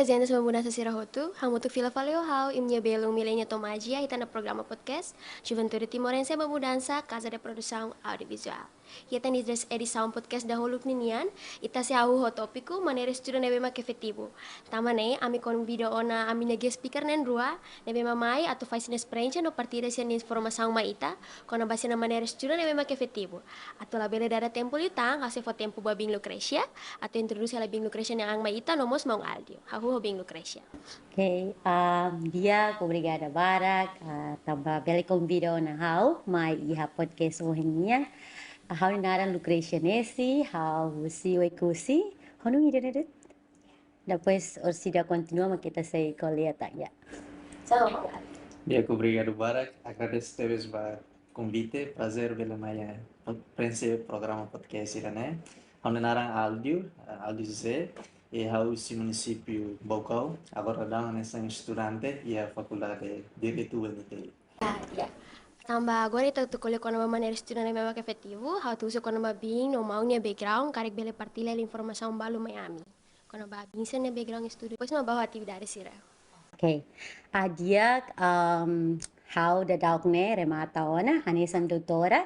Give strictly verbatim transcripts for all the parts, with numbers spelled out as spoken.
Jentes ba mudansa sira hotu, hamutuk fila fali ho ha'u, imi-nia belun Milenia Tomaji, iha ita-nia programa podcast Juventude Timorense ba Mudansa, Casa de Produção Audiovisual. Iha ita-nia edisaun podcast dahuluk ninian, ita sei hahú ho tópiku maneira estuda ne'ebé mak efetivu. Tanba ne'e, ami konvida ona ami-nia guest speaker na'in-rua, ne'ebé mak mai atu fó sira-nia esperiénsia no partilla sira-nia informasaun mai ita, kona-ba sira-nia maneira estuda ne'ebé mak efetivu. Atu labele dada tempu liután, ha'u sei fó tempu ba biin Lucrecia, atu introdús hela biin Lucrecia nia an mai ita, no mós maun Aldio. Hahú ho biin Lucrecia. Oke, ah, di'ak, obrigada barak, ah, tanba bele konvida ona ha'u mai iha podcast ohin nian. Ah, ha'u-nia naran Lucrecia Nesi, ha'u husi Oekusi, ho nuu ida ne'e de'it. Depois, orsida kontinua, mak ita sei ko'alia tan, ya. Sama, Pak. Di'ak, obrigadu barak, agradese tebes ba konvite, prazer bele mai iha pod-, prensa programa podcast ida-ne'e. Ha'u-nia naran Aldio, eh, Aldio José, i ha'u husi munisípiu Baucau, agora daudaun hanesan estudante iha Fakuldade Direitu U N T L. Ah, ya. Tanba agora ita atu ko'alia kona-ba maneira estuda ne'ebé mak efetivu, ha'u atu husu kona-ba biin no maun nia background, karik bele partilla hela informasaun balu mai ami. Kona-ba biin sira-nia background estudu, depois mak ba ho atividade sira. Oke. Ah, di'ak, um, ha'u daudaun ne'e remata ona, hanesan doutora,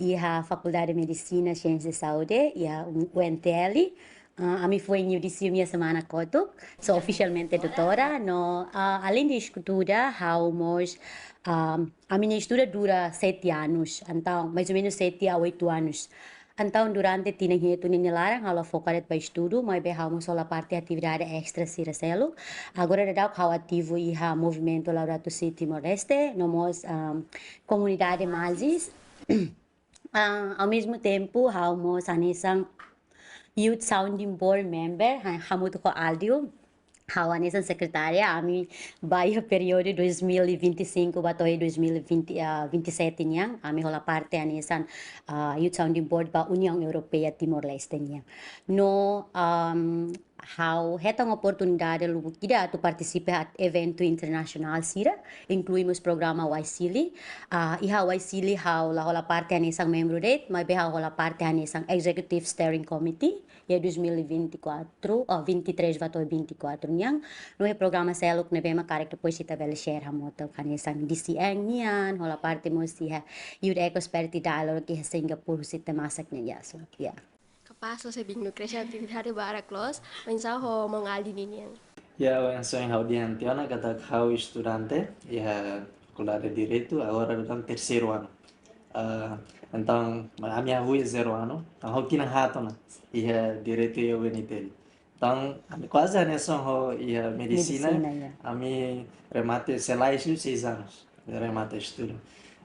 iha Fakuldade Medisina Siénsia Saúde, iha U N T L. Ah, ami foin iha audisaun iha semana kotuk, so ofisialmente doutora, no, ah, além de estuda, ha'u mós, ah, ami-nia estuda dura sete anos, entaun, mais ou menos sete a oito anos. Entaun, durante tinan hitu nia laran, ha'u la foka de'it ba estudu, maibé ha'u mós hola parte atividade extra sira seluk. Agora daudaun ha'u ativu iha movimentu Laudato Si Timor-Leste, no mós, ah, komunidade Mazis. Ah, ao mesmo tempo, ha'u mós hanesan Youth Sounding Board member, ha-, hamutuk ho Aldio. Ha'u hanesan sekretária, ami ba iha períodu dois mil e vinte e cinco ba to'o dois mil e vinte, ah, vinte e sete nian, ami hola parte hanesan, ah, Youth Sounding Board ba Uniaun Europeia Timor-Leste nian. No, um, ha'u hetan oportunidade lubuk ida atu partisipa iha eventu internasionál sira, inklui mós programa YSEALI. Ah, iha YSEALI ha'u la hola parte hanesan membru de'it, maibé ha'u hola parte hanesan Executive Steering Committee, iha dois mil e vinte e quatro, oh, vinte e três ba to'o vinte e quatro nian. No iha programa seluk ne'ebé mak karik depois ita bele share hamutuk hanesan D C N nian, hola parte mós iha Youth Expertise Dialogue iha Singapore husi Temasek nian, ya, so, ya. Kapás loos, biin Lucrecia atividade barak loos, oinsá ho maun Aldio ninian? Ya, oinsá ha'u dehan tiha ona katak ha'u estudante iha Fakuldade Direitu, agora daudaun terseiru anu. Ah, entaun, ami hahú iha zero anu, entaun ha'u tinan haat ona iha Direitu iha U N T L. Entaun, ami kuaze hanesan ho iha medisina, Medisina, ya. Ami remata, sei la iha seis anos, remata estudu.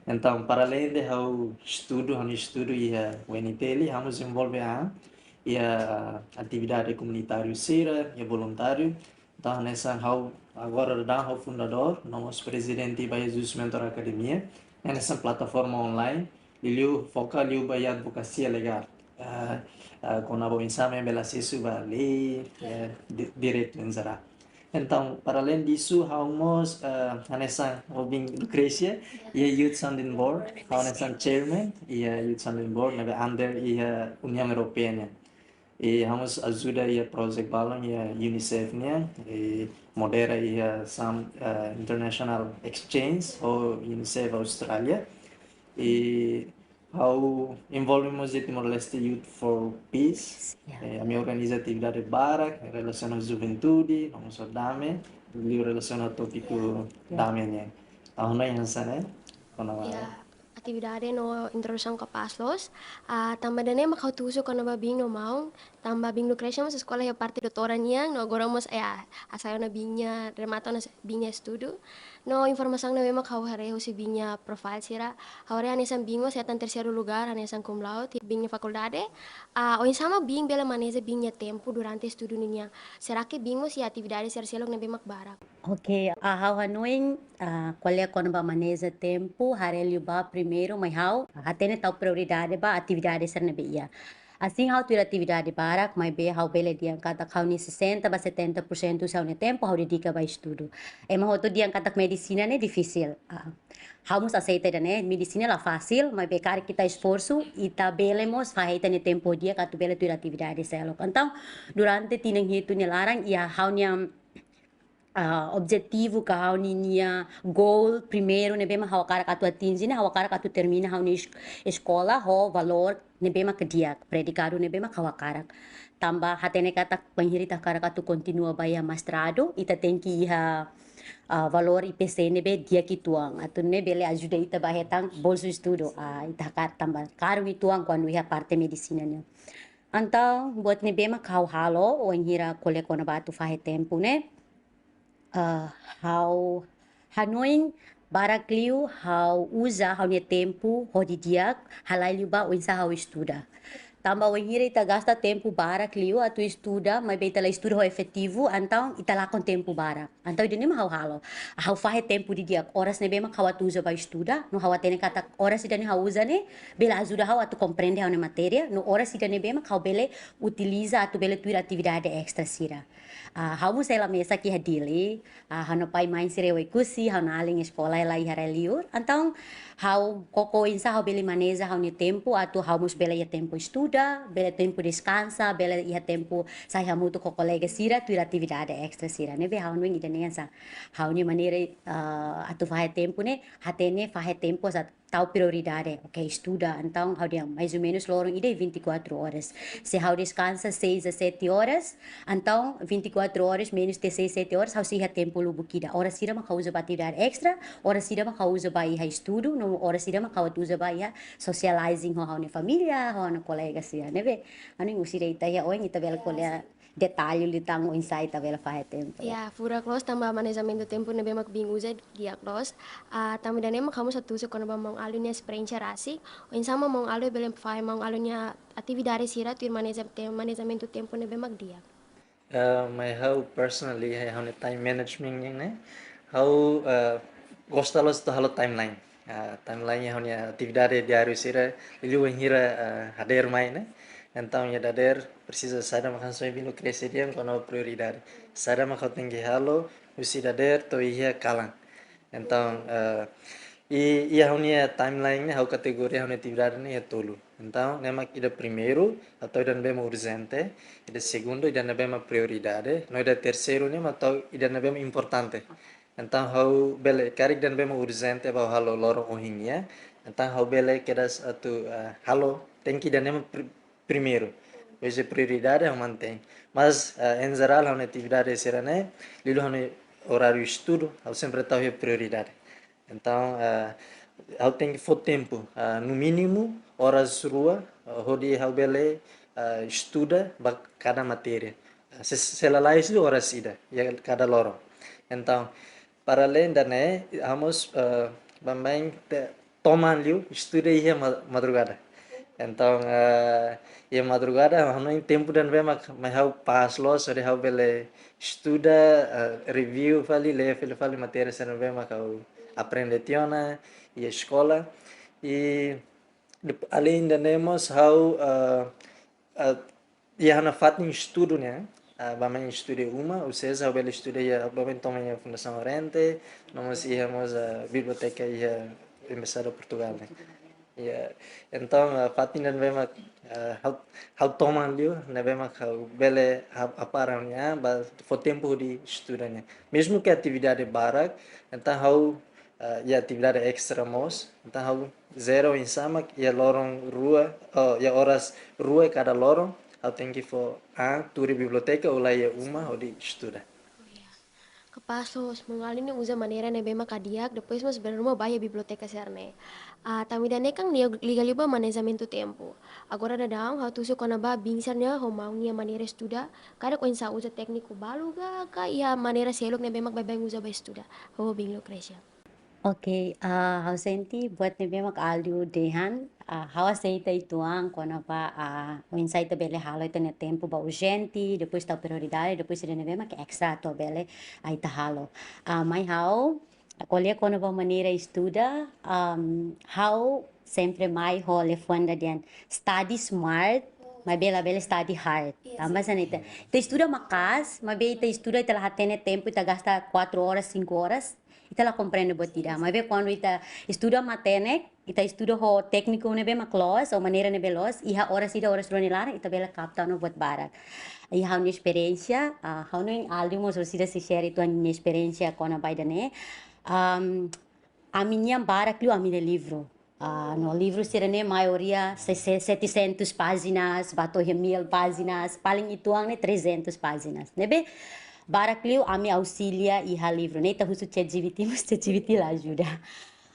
Entaun, para além de ha'u estudu, ha'u-nia estudu iha U N T L, ha'u mós envolve an iha atividade komunitáriu sira, iha voluntáriu. Entaun, hanesan ha'u agora daudaun ha'u fundadór, no mós prezidente ba iha Youth Mentor Academia, hanesan plataforma online, liuliu foka liu ba iha advokasia legál. Ah, ah, kona-ba oinsá mak bele asesu ba lei, eh, di-, direitu em geral. Entaun, para além disso, ha'u mós, ah, hanesan ho biin Lucrecia, iha Youth Sounding Board, ha'u hanesan chairman iha Youth Sounding Board, ne'ebé under iha Uniaun Europeia nian. I ha'u mós ajuda iha project balun iha UNICEF nian, i modera iha some, eh, international exchange ho UNICEF Austrália. I ha'u envolve mós iha Timor-Leste Youth for Peace. Ya. Eh, ami organiza atividade barak relasiona ho juventude, no mós ho dame, liu relasiona ho tópiku, ya, ya, dame nian. Ha'u hanoin hanesan ne'e, kona-ba. Ya. Atividade no introdusaun kapás loos. Ah, tanba ida-ne'e mak ha'u atu husu kona-ba biin no maun, tanba biin Lucrecia mós eskola iha parte doutora nian, no agora mós, eh, ah, hasai ona biin nia, remata ona biin nia estudu. No informasaun ne'ebé mak ha'u haree husi biin nia profile sira, ha'u haree hanesan biin mós hetan terseiru lugar, hanesan cum laude, biin nia fakuldade. Ah, oinsá mak biin bele maneja biin nia tempu durante estudu ninian? Será que biin mós iha atividade sira seluk ne'ebé mak barak? Oke, ah, ha'u hanoin, ah, ko'alia kona-ba maneja tempu, haree liu ba primeiru, mai ha'u hatene tau prioridade ba atividade sira ne'ebé iha. Asin ha'u tuir atividade barak, maibé ha'u bele dehan katak ha'u-nia sessenta ba setenta por cento husi ha'u-nia tempu ha'u dedika ba estudu. Ema hotu dehan katak medisina ne'e difisil. Ah, ha'u mós aseita ida-ne'e, medisina la fasil, maibé karik ita esforsu, ita bele mós fahe ita-nia tempu di'ak atu bele tuir atividade seluk. Entaun, durante tinan hitu nia laran, iha ha'u-nia ah, objetivu ka ha'u-nia goal primeiru ne'ebé mak ha'u hakarak atu atinje ne'e, ha'u hakarak atu termina ha'u-nia es-, eskola ho valór ne'ebé mak di'ak, predikadu ne'ebé mak ha'u hakarak. Tanba hatene katak bainhira ita hakarak atu kontinua ba iha mestradu, ita tenke iha, ah, valór I P C ne'ebé di'ak uitoan. Atu ne'e bele ajuda ita ba hetan bolsu estudu. Ah, ita hakarak tanba karun uitoan kuandu iha parte medisina nian. Entaun, buat ne'ebé mak ha'u halo, wainhira ko'alia kona-ba atu fahe tempu ne'e, ah, ha'u hanoin barak liu ha'u uza ha'u-nia tempu ho didi'ak, halai liu ba oinsá ha'u estuda. Tanba wainhira ita gasta tempu barak liu atu estuda, maibé ita la estuda ho efetivu, entaun ita lakon tempu barak. Entaun ida-ne'e mak ha'u halo. Ha'u fahe tempu didi'ak, oras ne'ebé mak ha'u atu uza ba estuda, no ha'u hatene katak oras ida-ne'e ha'u uza ne'e, bele ajuda ha'u atu komprende ha'u-nia matéria, no oras ida ne'ebé mak ha'u bele utiliza atu bele tuir atividade estra sira. Ah, ha'u mós hela mesak iha Dili, ah, ha'u-nia pai-mãe sira iha Oekusi, ha'u-nia alin eskola hela iha rai-liur. Entaun, ha'u koko oinsá ha'u bele maneja ha'u-nia tempu, atu ha'u mós bele iha tempu estuda, bele tempu deskansa, bele iha tempu sai hamutuk ho kolega sira, tuir atividade estra sira. Ne'ebé ha'u hanoin ida-ne'e hanesan ha'u-nia maneira, ah, atu fahe tempu ne'e, hatene fahe tempu hanesan tau prioridade, oke, estuda, entaun ha'u dehan mais ou menus loron ida vinte e quatro horas. Se ha'u deskansa seis a sete horas, entaun vinte e quatro horas menus de seis, sete horas, ha'u sei iha tempu lubuk ida. Oras sira mak ha'u uza ba atividade estra, oras sira mak ha'u uza ba iha estudu, no oras sira mak ha'u uza ba iha socializing ho ha'u-nia família, ho ha'u-nia kolega sira, ne'ebé. Ha'u hanoin husi ida-ne'e ita iha oin ita bele ko'alia detalle liután oinsá ita bele fahe tempu. Ya, furak loos tanba manejamentu tempu ne'ebé mak biin uza di'ak loos. Ah, tanba ida-ne'e mak ha'u mós atu husu kona-ba maun Aldo nia esperiénsia rasik. Oinsá mak maun Aldo bele fahe maun Aldo nia atividade sira tuir maneja tem-, manejamentu tempu ne'ebé mak di'ak. Ah, mai ha'u personally, iha ha'u-nia time management nian ne'e, ha'u, ah, gosta loos atu halo timeline. Ah, timeline iha ha'u-nia atividade diáriu sira, liuliu wainhira, ah, hadeer mai ne'e. Entaun, iha dadeer presiza saida mak hanesan ohin Lucrecia dehan kona-ba prioridade. Saida mak ha'u tenke halo husi dadeer to'o iha kalan. Entaun, ah, i, iha ha'u-nia timeline ne'e, ha'u kategoria ha'u-nia atividade ne'e iha tolu. Entaun, ne'e mak ida primeiru, atu ida ne'ebé mak urjente, ida segundu, ida ne'ebé mak prioridade, no ida terseiru ne'e mak atu ida ne'ebé mak importante. Entaun ha'u bele, karik ida ne'ebé mak urjente ba ha'u halo loron ohin nian. Entaun ha'u bele kedas atu, ah, halo, tenke ida ne'e mak pri-, primeiru. Depois prioridade ha'u mantein. Mas, ah, em geral, ha'u-nia atividade sira-ne'e, liuliu ha'u-nia oráriu estudu, ha'u sempre tau iha prioridade. Entaun, ah, ha'u tenke fó tempu, ah, no mínimu oras rua, ah, hodi ha'u bele, ah, estuda ba kada matéria. Ah, se, se lalais liu oras ida, iha kada loron. Entaun, para além ida-ne'e, ha'u mós, ah, baibain te-, toman liu estuda iha ma-, madrugada. Entaun, ah, iha madrugada, ha'u hanoin tempu ida ne'ebé mak mai ha'u pás loos, hodi ha'u bele estuda, ah, review fali, lee fali, fali matéria sira ne'ebé mak ha'u aprende tiha ona iha eskola. I dep-, além ida-ne'e mós ha'u, ah, ah, iha ha'u-nia fatin estudu nian, ah, baibain estuda iha uma, ou seja, ha'u bele estuda iha, baibain toman iha Fundasaun Oriente, no mós iha mós, ah, biblioteka iha Embaixada Portugal ne'e. Ya, entaun, ah, fatin ida ne'ebé mak, ah, ha'u, ha'u toman liu, ne'ebé mak ha'u bele ha-, hapara nian, ba fó tempu hodi estuda nian. Mezmu ke atividade barak, entaun ha'u, ah, iha atividade estra mós, entaun ha'u jere oinsá mak iha loron rua, oh, iha oras rua kada loron, ha'u tenke fó an tuur iha biblioteka ou la'o iha uma hodi estuda. Kapás loos, maun Aldo ne'e uza maneira ne'ebé mak di'ak, depois mós bele ruma ba iha biblioteka sira-ne'e. Ah, tanba ida-ne'e kan liga, liga liu ba manejamentu tempu. Agora daudaun, ha'u atu husu kona-ba biin sira-nia ho maun nia maneira estuda, karik oinsá, uza tékniku balu ka, ka iha maneira seluk ne'ebé mak baibain uza ba estuda. Ho biin Lucrecia. Oke, ah, ha'u sente buat ne'ebé mak Aldo dehan, ah, ha'u aseita uitoan kona-ba, ah, oinsá ita bele halo ita-nia tempu ba urjente, depois tau prioridade, depois ida ne'ebé mak estra atu bele, ah, ita halo. Ah, mai ha'u, ko'alia kona-ba maneira estuda, am, ha'u sempre mai ho liafuan ida dehan study smart, maibé labele study hard. Tanba hanesan ne'e ita, ita estuda maka'as, maibé ita estuda, ita la hatene tempu, ita gasta quatro horas, cinco horas, ita la komprende buat ida. Maibé kuandu ita estuda matenek, ita estuda ho tékniku ne'ebé mak loos, ou maneira ne'ebé loos, iha oras ida, oras rua nia laran, ita bele kapta ona buat barak. Iha ha'u-nia esperiénsia, ah, ha'u hanoin Aldo mós sira sei share uitoan nia esperiénsia kona-ba ida-ne'e. Am, ami-nian barak liu ami lee livru. Ah, no livru sira-ne'e maioria se-, se-, setecentas páginas, ba to'o iha mil páginas, paling uitoan ne'e trezentas páginas. Ne'ebé barak liu ami auxilia iha livru ne'e, ita husu ChatGPT, mas ChatGPT la ajuda.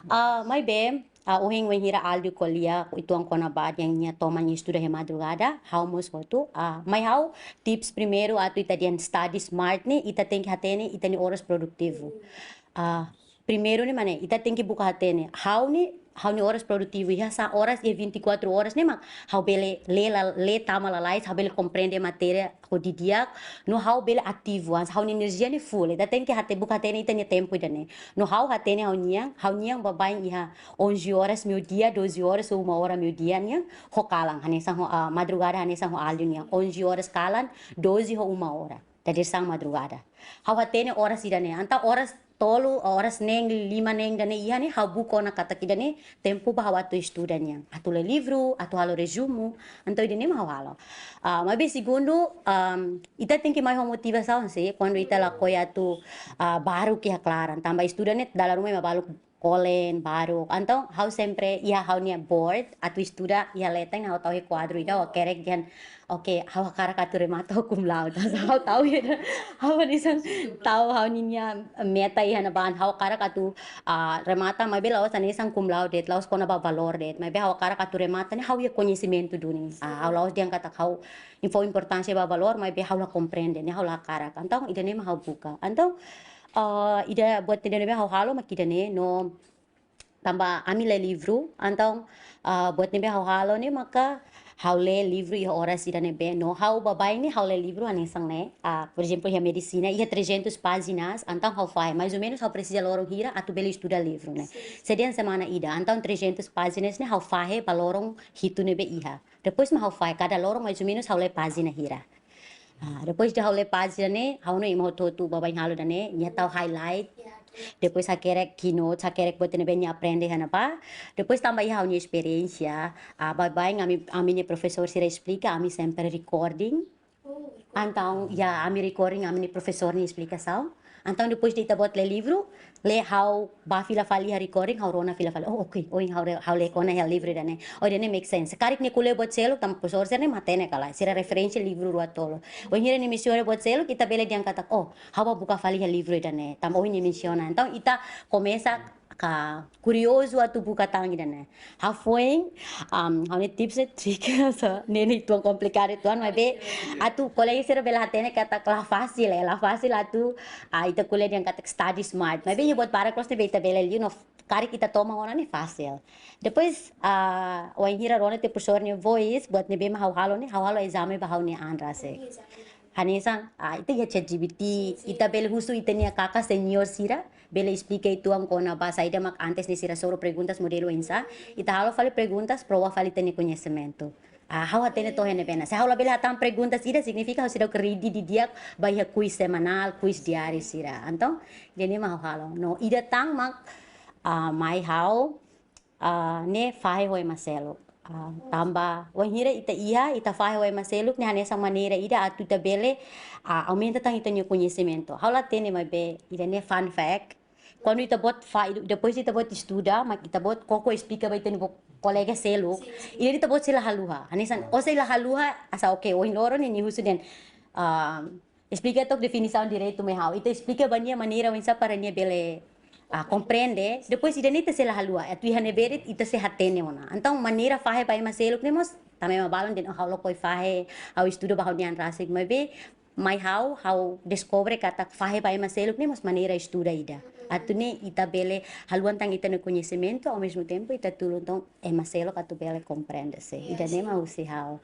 Ah, maibé, ah, ohin wainhira Aldo ko'alia uitoan kona-ba dehan nia toman nia estuda iha madrugada, ha'u mós hotu. Ah, mai ha'u tips primeiru atu ita dehan study smart ne'e, ita tenke hatene ita-nia oras produtivu. Ah, primeiru ne'e mak ne'e, ita tenke buka hatene. Ha'u ne'e, ha'u-nia oras produtivu iha sá oras, iha vinte e quatro horas ne'e mak ha'u bele lee la-, lee tama lalais, ha'u bele komprende matéria ho didi'ak, no ha'u bele ativu, ha'u-nia enerjia ne'e full. Ita tenke hate-, buka hatene ita-nia tempu ida-ne'e. No ha'u hatene ha'u-nian, ha'u-nian baibain iha onze horas meiudia, doze horas ou uma hora meiudia nian, ho kalan, hanesan ho, ah, madrugada hanesan ho Aldo nian. Onze horas kalan, doze ho uma hora. Dadeer-saan madrugada. Ha'u hatene oras ida-ne'e. Entaun oras tolu, oras neen, lima neen ida-ne'e iha ne'e, ha'u buka ona katak ida-ne'e tempu ba ha'u atu estuda nian. Atu lee livru, atu halo rezumu, entaun ida-ne'e mak ha'u halo. Ah, maibé segundu, am, ita tenke mai ho motivasaun, se, kuandu ita lakohi atu, ah, baruk iha klaran. Tanba estuda ne'e dala ruma ema balu kolen, baruk. Entaun, ha'u sempre iha ha'u-nia board, atu estuda iha leten, ha'u tau iha kuadru ida, ha'u hakerek dehan, oke, ha'u hakarak atu remata ho cum laude. Ha'u tau ida, ha'u hanesan tau ha'u-nia meta iha ne'ebá, ha'u hakarak atu, ah, remata, maibé la'ós hanesan cum laude de'it, la'ós kona-ba valór de'it, maibé ha'u hakarak atu remata ne'e ha'u iha koñesimentu duni. Ah, ha'u la'ós dehan katak ha'u fó importánsia ba valór, maibé ha'u la komprende, ne'e ha'u la hakarak. Entaun, ida-ne'e mak ha'u buka. Entaun, ah, ida buat ida ne'ebé ha'u halo mak ida-ne'e, no tanba ami lee livru, entaun, ah, buat ne'ebé ha'u halo ne'e maka ha'u lee livru iha oras ida ne'ebé, no ha'u baibain ne'e ha'u lee livru hanesan ne'e, ah, por ezemplu, iha medisina, iha trezentas pájinas, entaun ha'u fahe, mais ou menus ha'u presiza loron hira atu bele estuda livru ne'e. Se dehan semana ida, entaun trezentas pájinas ne'e ha'u fahe ba loron hitu ne'ebé iha. Depois mak ha'u fahe, kada loron mais ou menus ha'u lee pájina hira. Ah, depois de ha'u lee pájina ne'e, ha'u hanoin ema hotu-hotu baibain halo ida-ne'e, nia tau highlight. Depois hakerek keynote, hakerek buat ne'ebé nia aprende iha ne'ebá. Depois tanba iha ha'u-nia esperiénsia, ah, baibain ami, ami-nia profesór sira esplika, ami sempre recording. Entaun, ya, ami recording, ami-nia profesór nia esplikasaun. Entaun, depois de ita-boot lee livru, lee ha'u bá fila fali iha recording, ha'u rona fila fali. Oh, oke, ohin ha'u re-, ha'u lee kona iha livru ida-ne'e. Oh, ida-ne'e make sense. Karik nia ko'alia buat seluk, tanba profesór sira-ne'e matenek ka lae. Sira referénsia livru rua tolu. Wainhira nia mensiona buat seluk, ita bele dehan katak, oh, ha'u bá buka fali iha livru ida-ne'e. Tanba ohin nia mensiona. Entaun, ita komesa ka kuriozu atu buka tan ida-ne'e. Hafoin, am, ha'u-nia tips and trick, so, ne'e ne'e uitoan komplikadu uitoan, maibé atu kolega sira bele hatene katak la fasil, eh, la fasil atu, ah, ita ko'alia dehan katak study smart. Maibé iha buat barak loos ne'ebé ita bele liu no karik ita toman ona ne'e fasil. Depois, ah, wainhira rona tiha profesór nia voice, buat ne'ebé mak ha'u halo ne'e, ha'u halo ezame ba ha'u-nia an rasik. Hanesan, ah, ita iha ChatGPT, ita bele husu ita-nia kaka senior sira, bele esplika uitoan kona-ba saida mak antes ne'e sira hasoru perguntas modelu oinsá, ita halo fali perguntas, prova fali ita-nia koñesimentu. Ah, ha'u hatene to'o iha ne'ebé ona. Se ha'u labele hatán perguntas ida, signifika ha'u seidauk ridi didi'ak ba iha quiz semanál, quiz diáriu sira. Entaun, ida-ne'e mak ha'u halo. No, ida tan mak, ah, mai ha'u, ah, ne'e fahe ho ema seluk. Ah, tanba, wainhira ita iha, ita fahe ho ema seluk, ne'e hanesan maneira ida atu ita bele, ah, aumenta tan ita-nia koñesimentu. Ha'u la hatene maibé, ida-ne'e fun fact. Kuandu ita-boot fa-, depois de ita-boot estuda, mak ita-boot koko esplika ba ita-nia bo-, kolega seluk, ida-ne'e ita-boot sei la haluha. Hanesan, ó sei la haluha, hanesan, oke, ohin loron ne'e nia husu dehan, ah, esplika took definisaun direitu mai ha'u. Ita esplika ba nia maneira oinsá para nia bele, ah, komprende. Depois ida-ne'e ita sei la haluha. Atu iha ne'ebé de'it ita sei hatene ona. Entaun maneira fahe ba ema seluk ne'e mós, tanba ema balun dehan, oh, ha'u lakohi fahe, ha'u estuda ba ha'u-nia an rasik. Maibé, mai ha'u, ha'u deskobre katak fahe ba ema seluk ne'e mós maneira estuda ida. Atu nune'e ita bele haluan tan ita-nia koñesimentu, ao mesmo tempo ita tulun tan ema seluk atu bele komprende sé. Ida-ne'e mak husi ha'u.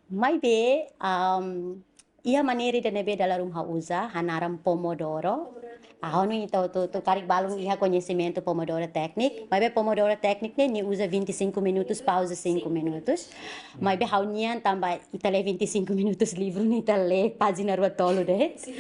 Maibé, am, iha maneira ida ne'ebé dala ruma ha'u uza, hanaran Pomodoro. Ah, ha'u hanoin ita hotu-hotu karik balun iha koñesimentu Pomodoro Technique. Maibé Pomodoro Technique ne'e, nia uza vinte e cinco minutos, pauza cinco minutos. Maibé ha'u-nian tanba ita lee vinte e cinco minutos livru ne'e ita lee pájina rua tolu de'it.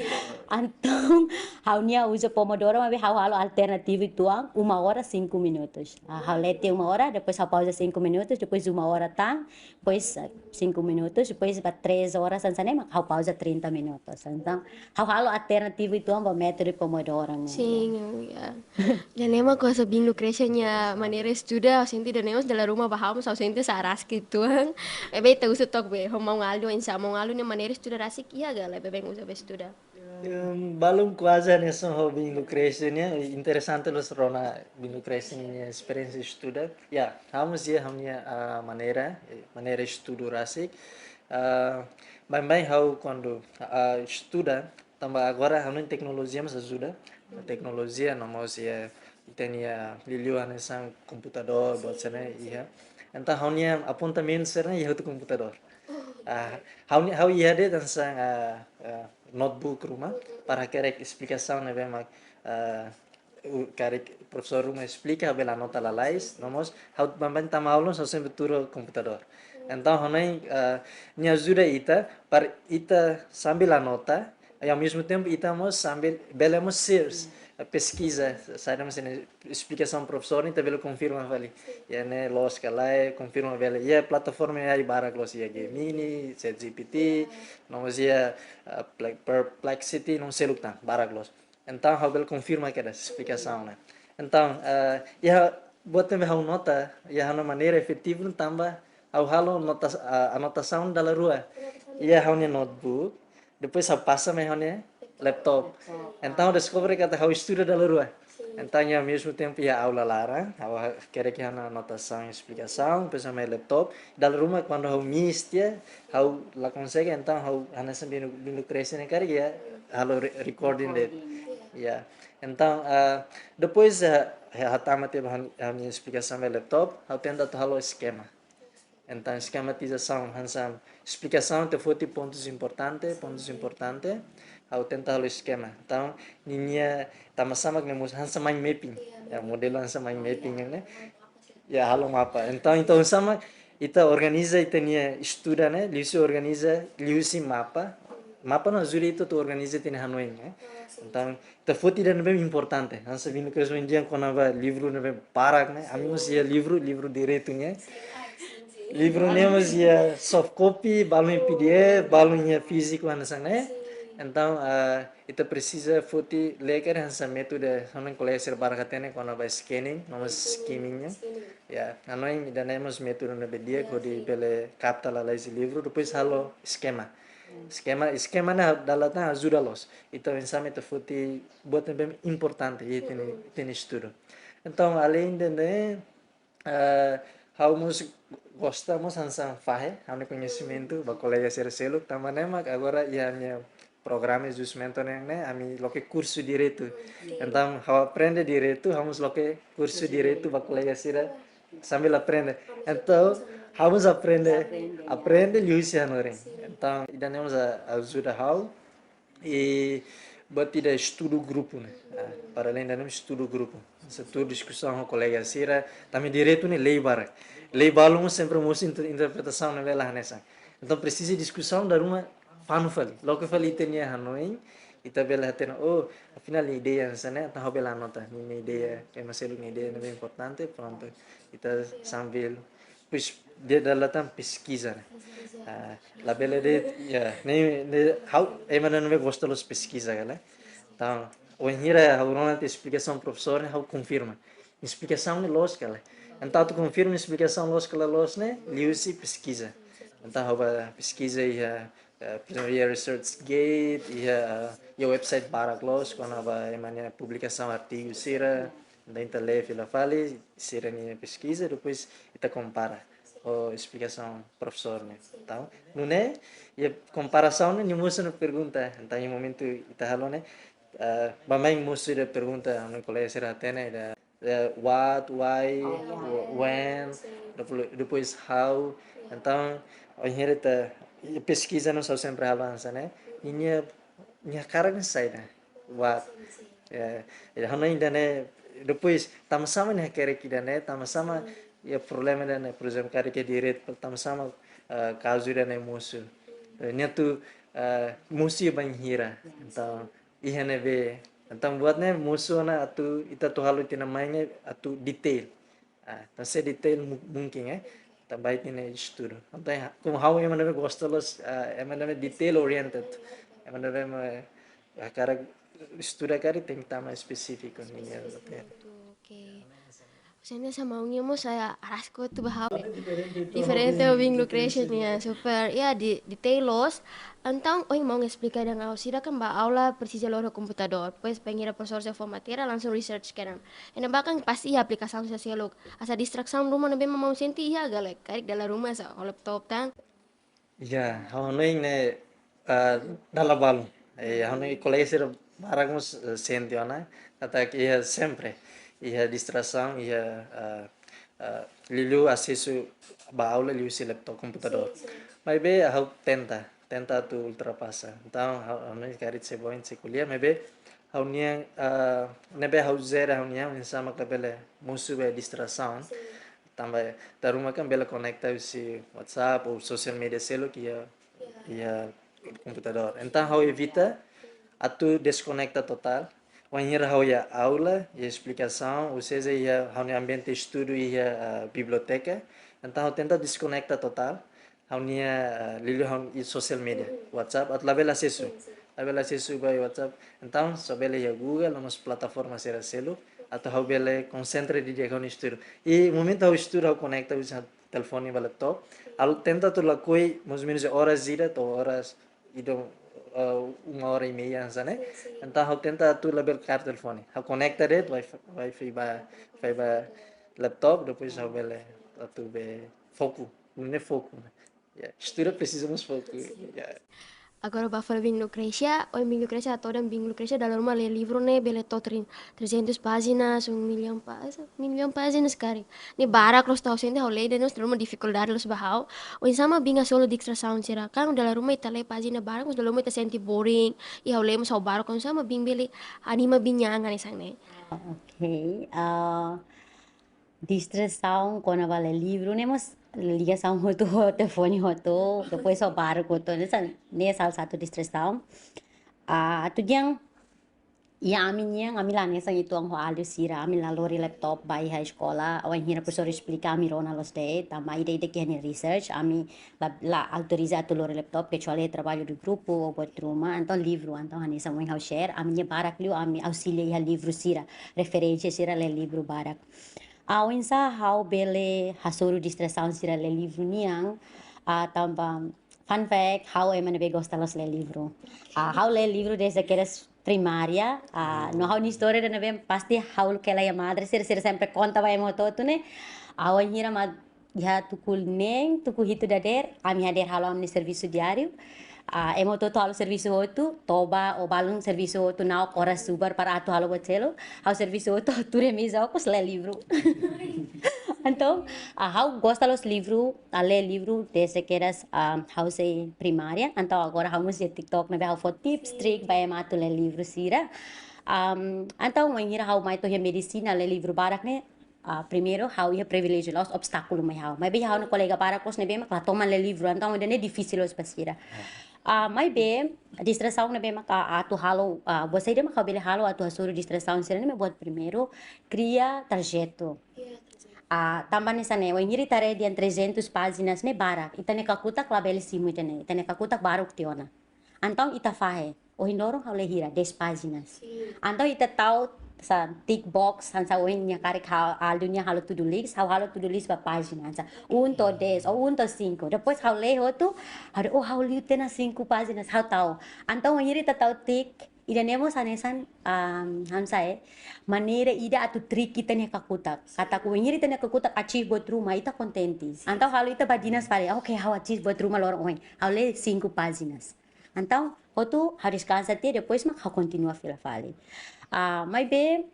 Entaun, ha'u-nia uza Pomodoro, maibé ha'u halo alternativu uitoan, uma hora, cinco minutos. Ah, ha'u lete uma hora, depois ha'u pauza cinco minutos, depois uma hora tan, depois, eh, cinco minutos, depois ba três horas, hanesan ne'e, mak ha'u pauza trinta minutos. Entaun, ha'u halo alternativu uitoan ba métodu Pomodoro ne'e. Sin, ya. Ida-ne'e mak kuaze bin Lucrecia nia maneira estuda, ha'u sente ida-ne'e mós dala ruma ba ha'u mós ha'u sente sá rasik uitoan. Maibé ita uza took be, ho maun Aldo, hanesan maun Aldo nia maneira estuda rasik, iha ka lae, be bem uza be estuda. Em, balun kuaze hanesan ho bin Lucrecia nian, interesante loos rona bin Lucrecia nia esperiénsia estuda. Ya, ha'u mós iha ha'u-nia, ah, maneira, eh, maneira estudu rasik. Ah, baibain ha'u kuandu, ah, estuda, tanba agora ha'u-nia teknolojia mós ajuda. Teknolojia no mós iha, ita-nia liuliu hanesan komputadór, buat sira-ne'e iha. Entaun ha'u-nia apontamentu sira-ne'e iha hotu komputadór. Ah, ha'u-nia, ha'u iha de'it hanesan, ah, ah, notebook ruma, para karik esplikasaun ne'ebé mak, ah, u-, karik profesór ruma esplika, ha'u bele anota lalais, no mós ha'u baibain tama aula, ha'u sempre tuur komputadór. Entaun, ha'u hanoin, ah, nia ajuda ita, para ita sambil anota, i ao mesmo tempo ita mós sambil, bele mós search, eh, peskiza, saida mós ne'e esplikasaun profesór, ita bele konfirma fali. Iha ne'e loos ka lae, konfirma bele. Iha plataforma iha barak loos, iha Gemini, ChatGPT, no mós iha, eh, Ple-, Perplexity, no seluk tan, barak loos. Entaun, ha'u bele konfirma kedas esplikasaun ne'e. Entaun, eh, iha buat ne'ebé ha'u nota, iha ha'u-nia maneira efetivu tanba ha'u halo nota, ah, anotasaun dala rua. Iha ha'u-nia notebook, depois ha'u pasa mai ha'u-nia laptop. Entaun, ha'u deskobre katak ha'u estuda dala rua. Entaun, iha mesmu tempu iha aula laran, ha'u ha-, karik ha'u-nia anotasaun, esplikasaun, depois ha'u mai laptop. Dala ruma kuandu ha'u miss tiha, ha'u la konsege, entaun ha'u hanesan bin Lu-, bin Lucrecia ne'e karik iha, halo re-, recording de'it. Ya. Entaun, ah, depois, ah, ha'u hatama tiha ha'u-nia, ha'u-nia esplikasaun ba laptop, ha'u tenta atu halo eskema. Entaun, eskématizasaun, hanesan esplikasaun ita foti pontus importante, pontus importante, ha'u tenta halo eskema. Entaun, ninia tanba sá mak ne'e mós hanesan mind mapping. Ya, modelu hanesan mind mapping ne'e. Ya, halo mapa. Entaun, entaun hanesan mak ita organiza ita-nia estuda ne'e, liuhusi organiza, liuhusi mapa. Mapa ne'e ajuda ita atu organiza ita-nia hanoin ne'e. Entaun, ita foti ida ne'ebé importante. Hanesan bin Lucrecia dehan kona-ba livru ne'ebé barak ne'e. Ami mós iha livru, livru direitu ne'e. Livru ne'e mós iha soft copy, balun iha P D F, balun iha fíziku hanesan ne'e. Entaun, ah, ita presiza foti lee karik hanesan métodu, hanesan kolega sira barak hatene kona-ba scanning, no mós skimming ne'e. Ya, hanoin ida-ne'e mós métodu ne'ebé di'ak hodi bele kapta lalais livru, depois halo eskema. Eskema, eskema ne'e dala ida ajuda loos. Ita hanesan mak ita foti buat ne'ebé importante iha ita-nia, ita-nia estudu. Entaun, além de ne'e, eh, ha'u mós gosta mós hanesan fahe, ha'u-nia koñesimentu, ba kolega sira seluk, tanba ne'e mak agora iha ha'u-nia programa de mentoring ne'e, ami loke kursu direitu. Entaun, ha'u aprende direitu, ha'u mós loke kursu direitu, ba kolega sira sambil aprende. Entaun, ha'u mós aprende, aprende liuhusi hanorin. Entaun, ida-ne'e mós a-, ajuda ha'u. I buat ida estudu grupu ne'e. Ah, para além ida-ne'e estudu grupu. Hanesan tuur diskusaun ho kolega sira, tanba direitu ne'e lei barak. Lei balun sempre mosu inter-, interpretasaun ne'ebé la hanesan. Entaun presiza diskusaun dala ruma fanu fali. Loke fali ita-nia hanoin, ita bele hatene, oh, afinál nia ideia hanesan ne'e, entaun ha'u bele anota ninia ideia, ema seluk nia ideia ne'ebé importante, prontu. Ita sambil, pois, ida dala ida peskiza ne'e. Ah, labele de'it, ya, ne'e, ne'e, ha'u, ema ne'ebé gosta loos peskiza ka lae. Entaun, wainhira ha'u rona tiha esplikasaun profesór ne'e, ha'u konfirma. Esplikasaun ne'e loos ka lae. Entaun, atu konfirma esplikasaun loos ka la loos ne'e, liuhusi peskiza. Entaun, ha'u bá peskiza iha, eh, por ezemplu, iha ResearchGate, iha, iha website barak loos, kona-ba ema nia publikasaun artigu sira, entaun ita lee fila fali, sira-nia peskiza, depois ita kompara ho esplikasaun profesór ne'e. Entaun, nune'e, iha komparasaun ne'e, nia mosu ona pergunta. Entaun, iha momentu ita halo ne'e, eh, baibain mosu ida pergunta, ami kolega sira hatene ida, eh, what, why, when, depois, depois how. Entaun, wainhira ita, iha peskiza ne'e ha'u sempre halo hanesan ne'e. Ninia, nia hakarak ne'e saida? What? Ya, ya, ha'u hanoin ida-ne'e, depois, tanba sá mak nia hakerek ida-ne'e, tanba sá mak iha problema ida-ne'e, por ezemplu, karik iha direitu, tanba sá mak, eh, kazu ida-ne'e mosu. Eh, nia atu, eh, mosu iha bainhira. Entaun, iha ne'ebé. Entaun buat ne'e mosu ona atu ita atu halo ita-nia mai ne'e atu detail. Ah, entaun se detail mu-, mungkin, eh. Tanba ita-nia estudu. Entaun ha-, komu ha'u ema ne'ebé gosta loos, ah, ema ne'ebé detail oriented. Ema ne'ebé mak, ah, hakarak estuda karik tenke tama espesífiku nian, oke. Oke. Sente hanesan maun nian mós, ah, rasik hotu ba ha'u. Diferente ho biin Lucrecia nian, super. Ya, di, detail loos. Entaun, ohin maun esplika dehan ha'u sira kan ba aula presiza lori komputadór. Depois bainhira profesór sei fó matéria, langsung research kedan. Iha ne'ebá kan pasti iha aplikasaun sira seluk. Hanesan distrasaun ruma ne'ebé mak maun sente iha ka lae, karik dala ruma hanesan ho laptop tan. Ya, ha'u hanoin ne'e, ah, dala balu. Eh, ha'u hanoin kolega sira barak mós, eh, sente ona, katak iha sempre iha distrasaun, iha, ah, ah, liuliu asesu ba aula liuhusi laptop, komputadór. Sin, sin. Maibé ha'u tenta, tenta atu ultrapasa. Entaun, ha'u, ha'u hanoin karik sei boin sei ko'alia, maibé ha'u-nian, ah, ne'ebé ha'u jere ha'u-nian, oinsá mak labele mosu be distrasaun. Sin. Tanba dala ruma kan bele konekta husi WhatsApp ou social media seluk iha, iha komputadór. Entaun ha'u evita atu deskonekta totál. Wainhira ha'u iha aula, iha esplikasaun, ou seja, iha ha'u-nia ambiente estudu iha, ah, biblioteka. Entaun ha'u tenta deskonekta totál. Ha'u-nia, ah, liuliu ha'u-nia social media, WhatsApp, atu labele asesu. Sin, sin. Labele asesu ba WhatsApp. Entaun, só bele iha Google, no mós plataforma sira seluk, atu ha'u bele konsentra didi'ak ha'u-nia estudu. I momentu ha'u estuda, ha'u konekta husi telefone ba laptop. Ha'u tenta atu lakohi, mais ou menus oras ida, to'o oras ida, ah, uma hora e meia, hanesan ne'e. Sin, sin. Entaun, ha'u tenta atu labele kaer telefone. Ha'u konekta de'it, wifi, wifi ba, wifi ba laptop, depois ha'u bele atu be foku. Ne'e foku. Ya, estuda presiza mós foku. Sin. Ya. Agora ba fali biin Lucrecia, ohin biin Lucrecia hato'o dehan biin Lucrecia dala ruma lee livru ne'e bele to'o trin-, trezentas pájinas, um milhão pá-, um milhão pájinas karik. Ne'e barak loos, ha'u sente ha'u lee de'it mós dala ruma difikuldade loos ba ha'u. Oinsá mak biin hasoru distrasaun sira? Kan dala ruma ita lee pájina barak, mas dala ruma ita sente boring, i ha'u lee mós ha'u barak, oinsá mak biin bele anima biin nian hanesan ne'e? Oke, ah, distrasaun kona-ba lee livru ne'e mós ligasaun hotu ho telefone hotu, depois ho barak hotu, ne'e sa-, ne'e sala satu distrasaun. Ah, atu dehan, iha ami-nian, ami la hanesan uitoan ho alin sira, ami la lori laptop ba iha eskola, wainhira profesór esplika ami rona loos de'it, tanba ida-idak iha nia research, ami la, la autoriza atu lori laptop, kecuali trabalho de grupo, ou buat ruma, entaun livru, entaun hanesan ohin ha'u share, ami-nia barak liu, ami auxilia iha livru sira, referénsia sira lee livru barak. Ah, oinsá ha'u bele hasoru distrasaun sira lee livru nian, ah, tanba, fun fact, ha'u ema ne'ebé gosta loos lee livru. Ah, ha'u lee livru dezde kedas primária, ah, no ha'u-nia istória ida ne'ebé pasti ha'u kela iha madre, sira, sira sempre konta ba ema hotu-hotu ne'e. Ha'u wainhira mak iha tuku neen, tuku hitu dadeer, ami hadeer halo ami-nia servisu diáriu. Ah, ema hotu-hotu halo servisu hotu, toba ou balun servisu hotu, na'ok oras subar para atu halo buat seluk. Ha'u servisu hotu, tuur iha meza okos lee livru. Entaun, ah, ha'u gosta loos livru, ah, lee livru dezde kedas, ah, ha'u sei primária. Entaun agora ha'u mós iha TikTok ne'ebé ha'u fó tips, trik ba ema atu lee livru sira. Am, entaun wainhira ha'u mai to'o iha medisina, lee livru barak ne'e, ah, primeiru, ha'u iha priviléjiu loos, obstákulu mai ha'u. Maibé iha ha'u-nia kolega barak loos ne'ebé mak la toman lee livru, entaun ida-ne'e difisil loos ba sira. Ah, maibé, distrasaun ne'ebé mak, ah, atu halo, ah, buat saida mak ha'u bele halo atu hasoru distrasaun sira ne'e, buat primeiru, kria tarjetu. Ah, tanba hanesan ne'e, wainhira ita haree dehan trezentas pájinas ne'e barak, ita-nia kakutak labele simu ida-ne'e, ita-nia kakutak baruk tiha ona. Entaun ita fahe, ohin loron ha'u lee hira, dez pájinas. Sin. Entaun ita tau hanesan tick box, hanesan ohin nia karik ha'u, Aldo nia halo to-do list, ha'u halo to-do list ba pájina, hanesan um to'o dez, ou um to'o cinco. Depois ha'u lee hotu, ha'u dehan, oh, ha'u liu tiha ona cinco pájinas, ha'u tau. Entaun wainhira ita tau tick, ida-ne'e mós hanesan, am, hanesan, eh, maneira ida atu trik ita-nia kakutak. Katak wainhira ita-nia kakutak achieve buat ruma, ita kontente. Entaun halo ita badinas fali, oke, ha'u achieve buat ruma loron ohin. Ha'u lee cinco pájinas. Entaun, hotu ha'u deskansa tiha, depois mak ha'u kontinua fila fali. Ah, maibé,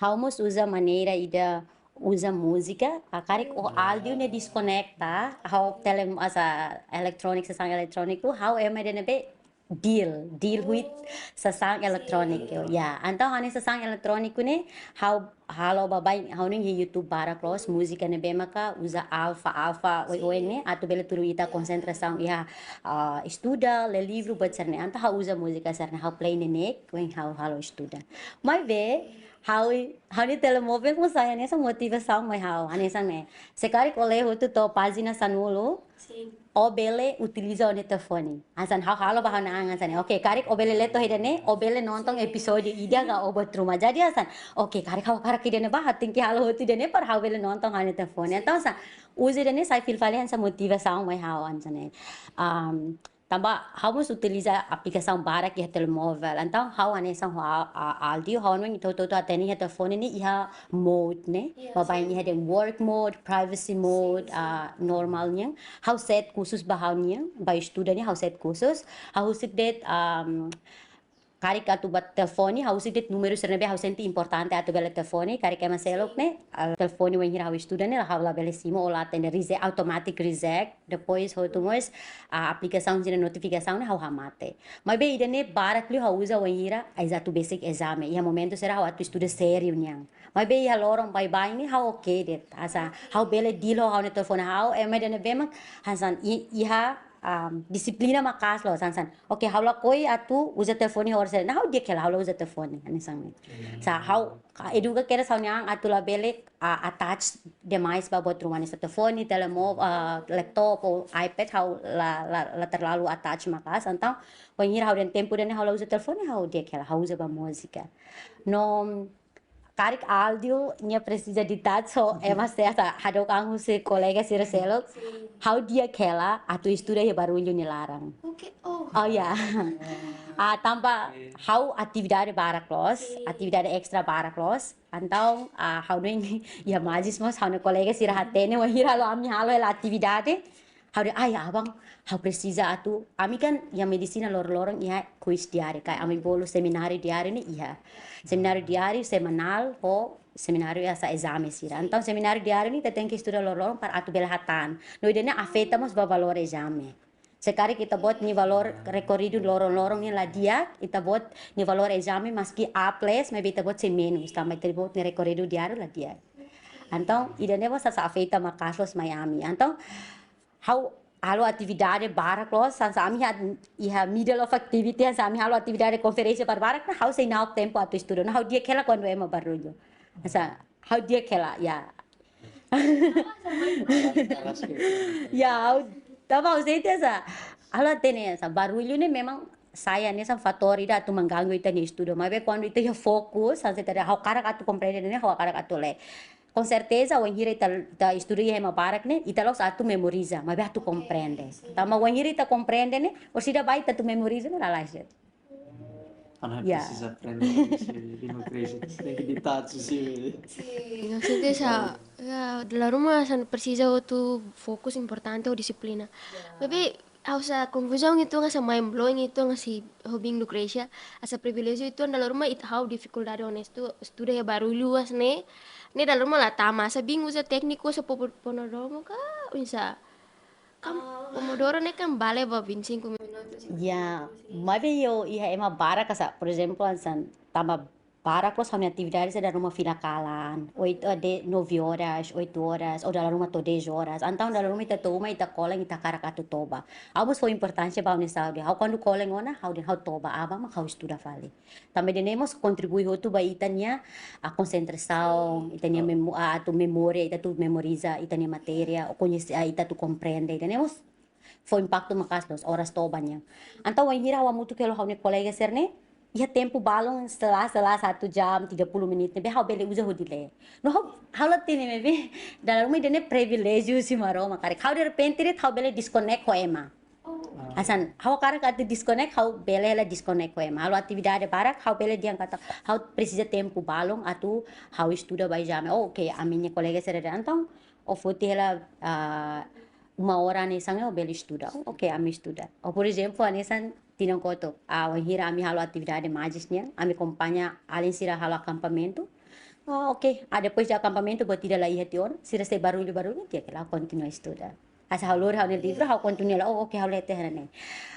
ha'u mós uza maneira ida uza múzika, ah, karik o áudio ne'e deskonekta, ha'u tele hanesan eletróniku, sasán eletróniku, ha'u ema ida ne'ebé Deal, deal with sasán eletróniku. Ya, entaun hanesan sasán eletróniku ne'e, ha'u halo baibain, ha'u-nia YouTube barak loos, múzika ne'ebé maka uza alfa, alfa, oioin ne'e, atu bele tudu ita konsentrasaun iha, ah, estuda, lee livru, buat sira-ne'e. Entaun ha'u uza múzika sira-ne'e, ha'u play neineik, ohin ha'u halo estuda. Maibé, ha'u, ha'u-nia telemóvel mós sai hanesan motivasaun mai ha'u, hanesan ne'e. Se karik ó lee hotu to'o pájina sanulu, Sin. Ó bele utiliza ó-nia telefone. Hanesan ha'u halo ba ha'u-nia an hanesan ne'e. Oke, karik ó bele lee to'o ida-ne'e, ó bele nonton epizódiu ida ka ó buat ruma. Jadi hanesan, oke, karik ha'u hakarak ida-ne'ebá, ha'u tenke halo hotu ida-ne'e para ha'u bele nonton ha'u-nia telefone. Entaun hanesan, uza ida-ne'e sai fila fali hanesan motivasaun mai ha'u hanesan ne'e. Am, tanba ha'u mós utiliza aplikasaun barak iha telemóvel. Entaun ha'u hanesan ho a, a, áudiu, ha'u hanoin ita hotu-hotu hatene iha telefone ne'e iha mode ne'e. Ya, baibain sin. Iha de'it work mode, privacy mode, Sin, sin. Ah, normál nian. Ha'u set khusus ba ha'u-nian, ba estuda nian ha'u set khusus. Ha'u husik de'it, um, karik atu ba telefone, ha'u husik de'it númeru sira ne'ebé ha'u sente importante atu bele telefone, karik ema seluk ne'e, ah, telefone wainhira ha'u estuda ne'e, ha'u labele simu, ou la atende, reject, automatic reject. Depois, hotu mós, ah, aplikasaun sira notifikasaun ne'e ha'u hamate. Maibé ida-ne'e barak liu ha'u uza wainhira, atu besik ezame. Iha momentu sira ha'u atu estuda sériu nian. Maibé iha loron baibain ne'e ha'u oke de'it. Hanesan, ha'u bele deal ho ha'u-nia telefone ha'u, ema ida ne'ebé mak, hanesan, i-, iha, um, dixiplina maka'as loos, hanesan. Oke, ha'u lakohi atu uza telefone horiseik. Nah, ha'u di'ak hela, ha'u la uza telefone, hanesan ne'e. Hanesan, ha'u, ka-, eduka kedas ha'u-nia an atu labele, ah, attach demais ba buat ruma hanesan telefone, telemó-, ah, laptop, ou iPad, ha'u la, la, la terlalu attach maka'as. Entaun, wainhira ha'u dehan tempu ida-ne'e ha'u la uza telefone, ha'u di'ak hela, ha'u uza ba múzika. No, karik áudiu ne'e presiza de touch, so, ema sira hadook an husi kolega sira seluk. Sin. Ha'u di'ak hela atu estuda iha barullu nia laran. Oke, oh. Oh, ya. Ah, tanba ha'u atividade barak loos, Sin. Atividade estra barak loos. Entaun, ah, ha'u hanoin iha Magis mós, ha'u-nia kolega sira hatene, wainhira halo ami halo hela atividade. Ha'u dehan, ai, aban, ha'u presiza atu, ami kan iha medisina loron-loron iha quiz diáriu, karik ami bolu semináriu diáriu ne'e iha. Semináriu diáriu, semanál, ho semináriu hanesan ezame sira. Entaun, semináriu diáriu ne'e ita tenke estuda loron-loron para atu bele hatán. No ida-ne'e afeta mós ba valór ezame. Se karik ita-boot nia valór rekorridu loron-loron ne'e la di'ak, ita-boot nia valór ezame maski A plus, maibé ita-boot sei menus, tanba ita-boot nia rekorridu diáriu la di'ak. Entaun, ida-ne'e mós hanesan afeta maka'as loos mai ami. Entaun, ha'u halo atividade barak loos, hanesan ami iha, iha middle of activity, hanesan ami halo atividade konferénsia barak-barak, nah ha'u sei na'ok tempu atu estuda, nah ha'u di'ak hela kuandu ema barullu. Hanesan, ha'u di'ak hela, ya. Ya, ha'u, tanba ha'u sente hanesan, ha'u la hatene hanesan, barullu ne'e memang sai hanesan fatór ida atu mengganggu ita-nia estuda. Maibé kuandu ita iha fokus, hanesan ita dehan ha'u hakarak atu komprende ne'e, ha'u hakarak atu lee. Com certeza, wainhira ita, ita estuda iha ema barak ne'e, ita la'ós atu memoriza, maibé atu komprende. Sin. Tanba wainhira ita komprende ne'e, orsida ba ita atu memoriza ne'e lalais de'it. Tanba Ya. Presiza aprende, presiza de Lucrecia, tenke de touch, sin. Sin, maksudnya sa, ya, dala ruma hanesan presiza hotu fokus importante ho dixiplina. Ya. Maibé, ha'u sente konfuzaun uitoan, hanesan mind blowing uitoan, hanesan ho biin Lucrecia, hanesan priviléjiu uitoan dala ruma ita, ha'u difikuldade onestu, estuda iha barullu hanesan ne'e, ne'e dala ruma la tama, hanesan biin uza tékniku, hanesan popo-, Pomodoro ka, oinsá. Kan, Pomodoro ne'e kan bele ba vinte e cinco minutos. Ya, maibé iha, iha ema barak hanesan, por ezemplu, hanesan, tanba barak loos ha'u-nia atividade sira dala ruma fila kalan, oito, de nove horas, oito horas, ou dala ruma to'o dez horas. Entaun dala ruma ita to'o uma, ita kolen, ita hakarak atu toba. Ha'u mós fó importánsia ba ha'u-nia saúde. Ha'u kuandu kolen ona, ha'u dehan ha'u toba, aban mak ha'u estuda fali. Tanba ida-ne'e mós kontribui hotu ba ita-nia, ah, konsentrasaun, ita-nia memo-, ah, atu memória, ita atu memoriza ita-nia matéria, ou koñese, ah, ita atu komprende. Ida-ne'e mós fó impaktu maka'as loos, oras toba nian. Entaun wainhira ha'u hamutuk hela ho ha'u-nia kolega sira-ne'e, iha tempu balun sela-sela satu jam, tiga puluh menit ne'ebé ha'u bele uza hodi lee. No ha'u, ha'u la hatene maibé, dala ruma ida-ne'e priviléjiu husi Maromak karik. Ha'u derrepente de'it ha'u bele disconnect ho ema. Hanesan, ha'u hakarak atu disconnect, ha'u bele hela disconnect ho ema. Halo atividade barak, ha'u bele dehan katak, ha'u presiza tempu balun atu ha'u estuda ba ezame. Oh, oke, ami-nia kolega sira dehan entaun, ó foti hela, ah, uma ora hanesan ó bele estuda. Oh, oke, ami estuda. Ou, por ezemplu, hanesan tinan kotuk, ah, wainhira ami halo atividade Magis nian, ami akompaña alin sira halo akampamentu. Oh, oke, ah, depois de akampamentu, buat ida la iha tiha ona, sira sei barullu-barullu, di'ak hela kontinua estuda. Hanesan ha'u lori ha'u-nia livru, ha'u kontinua lai, oh, oke, ha'u lee tiha ne'e.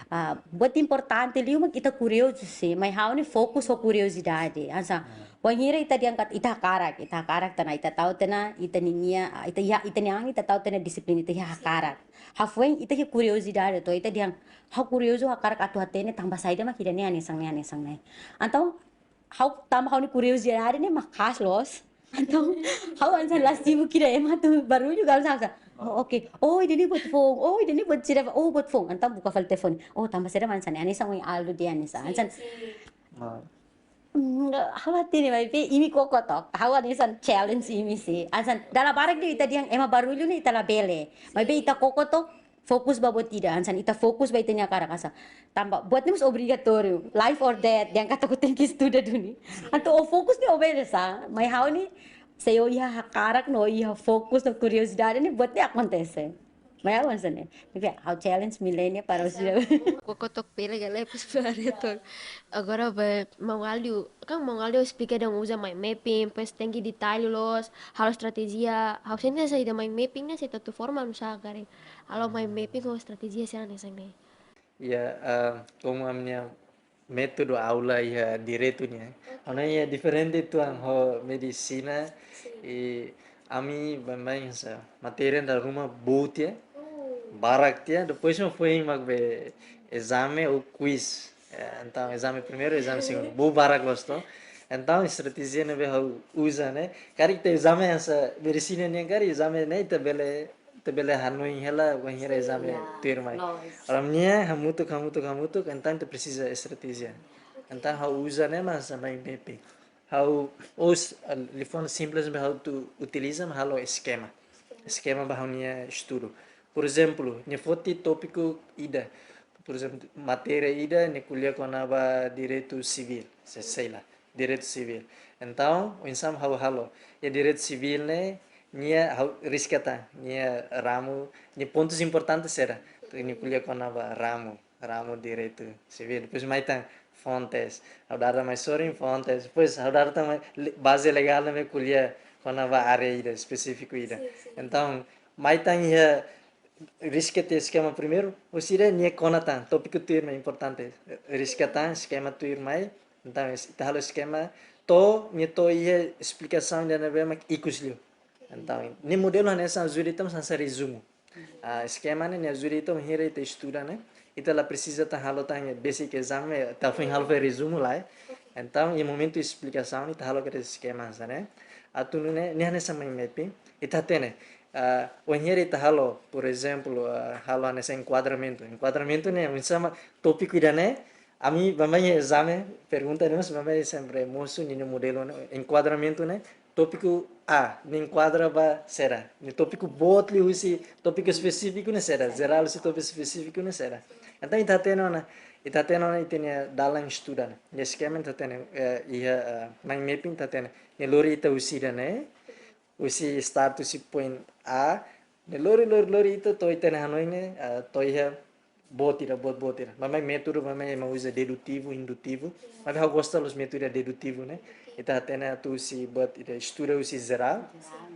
Ah, buat importante liu mak ita kuriozu, sin, maibé ha'u ne'e fokus ho kuriozidade. Hanesan, wainhira ita dehan katak ita hakarak, ita hakarak tiha ona, ita tau tiha ona, ita ninia, ita iha, ita-nia an, ita tau tiha ona dixiplina, ita iha hakarak. Hafoin ita iha kuriozidade, to'o ita dehan, ha'u kuriozu, hakarak atu hatene tanba saida mak ida-ne'e hanesan ne'e, hanesan ne'e. Entaun, ha'u tanba ha'u-nia kuriozidade ne'e maka'as loos. Entaun, ha'u hanesan la sibuk ida ema atu barullu, ha'u hanesan, oh, oke. Oh, ida-ne'e buat foun. Oh, ida-ne'e buat sira, oh, buat foun. Entaun buka fali telefone. Oh, tanba saida mak hanesan ne'e, hanesan ohin Aldo dehan hanesan. Hanesan, mm, ha'u la hatene, maibé imi koko took. Ha'u hanesan challenge imi, sin. Hanesan, dala barak de'it ita dehan ema barullu ne'e ita labele. Maibé ita koko took, fokus ba buat ida, hanesan ita fokus ba ita-nia hakarak, hanesan. Tanba buat ne'e mós obrigatóriu, life or death, dehan katak ó tenke estuda duni. Entaun ó fokus ne'e ó bele sa, maibé ha'u ne'e, se ó iha hakarak no iha fokus no kuriozidade ne'e buat ne'e akontese. Maibé ha'u hanesan ne'e. Maibé ha'u challenge millennial para os. Koko took pele gale pus pareto. Agora ba maun Aldo, kan maun Aldo esplika dehan uza mind mapping, depois tenke detalle loos, halo estratéjia, ha'u sente saida mind mapping ne'e, se atu forma nu'usá karik. Halo mind mapping ho estratéjia sira hanesan ne'e. Ya, ah, komu ami-nia métodu aula iha direitu nian, ha'u-nia iha diferente uitoan ho medisina, i ami baibain hanesan matéria dala ruma boot ya, barak tiha, depois mak foin mak be ezame ou quiz. Eh, entaun, ezame primeiru, ezame segundu. Boot barak loos to. Entaun, estratéjia ne'ebé ha'u uza ne'e, karik ita ezame hanesan medisina nian karik, ezame ne'e ita bele, ita bele hanoin hela wainhira ezame tuirmai. Loos. Ora ne'e hamutuk, hamutuk, hamutuk, entaun ita presiza estratéjia. Entaun, ha'u uza ne'e mak hanesan mind mapping. Ha'u, os, ah, liafuan simples ne'ebé ha'u atu utiliza mak halo eskema. Eskema ba ha'u-nia estudu. Por ezemplu, nia foti tópiku ida. Por ezemplu, matéria ida, nia ko'alia kona-ba direitu sivíl, se sei la, direitu sivíl. Entaun, oinsá mak ha'u halo? Iha direitu sivíl ne'e, nia ha'u riska tan, nia ramu, nia pontus importante sira. Nia ko'alia kona-ba ramu, ramu direitu sivíl. Depois mai tan fontes. Ha'u dada mai sorin fontes. Depois ha'u dada tan mai le-, baze legál ne'ebé ko'alia kona-ba área ida, espesífiku ida. Sin, sin. Entaun, mai tan iha riska tiha eskema primeiru, husi ida nia kona tan, tópiku tuirmai importante. Riska tan, eskema tuirmai. Entaun, es-, ita halo eskema, to'o, nia to'o iha esplikasaun ida ne'ebé mak ikus liu. Entaun, nia modelu hanesan ajuda ita, mas hanesan rezumu. Ah, eskema ne'e, nia ajuda ita, bainhira ita estuda ne'e, ita la presiza tan halo tan iha basic exam, ita foin halo fali rezumu lae. Entaun, iha momentu esplikasaun, ita halo kedas eskema hanesan ne'e. Atu nune'e, nia hanesan mind mapping, ita hatene. Ah, bainhira ita halo, por ezemplu, ah, halo hanesan enkuadramentu. Enkuadramentu ne'e, oinsá mak tópiku ida-ne'e, ami baibain ezame, pergunta ne'e mós baibain sempre mosu ninia modelu ne'e, enkuadramentu ne'e, tópiku A, nia enkuadra ba saida. Nia tópiku boot liu husi tópiku espesífiku ne'e saida, jerál husi tópiku espesífiku ne'e saida. Entaun ita hatene ona, ita hatene ona ita-nia dalan estuda ne'e. Nia eskema ita hatene, eh, iha, eh, mind mapping ita hatene. Nia lori ita husi ida-ne'e, husi start husi point A, nia lori, lori, lori ita to'o ita-nia hanoin ne'e, eh, to'o iha boot ida, boot, boot ida. Maibé métodu, maibé ema uza dedutivu, indutivu. Maibé ha'u gosta loos métodu dedutivu ne'e. Ita hatene atu husi buat ida estuda husi jerál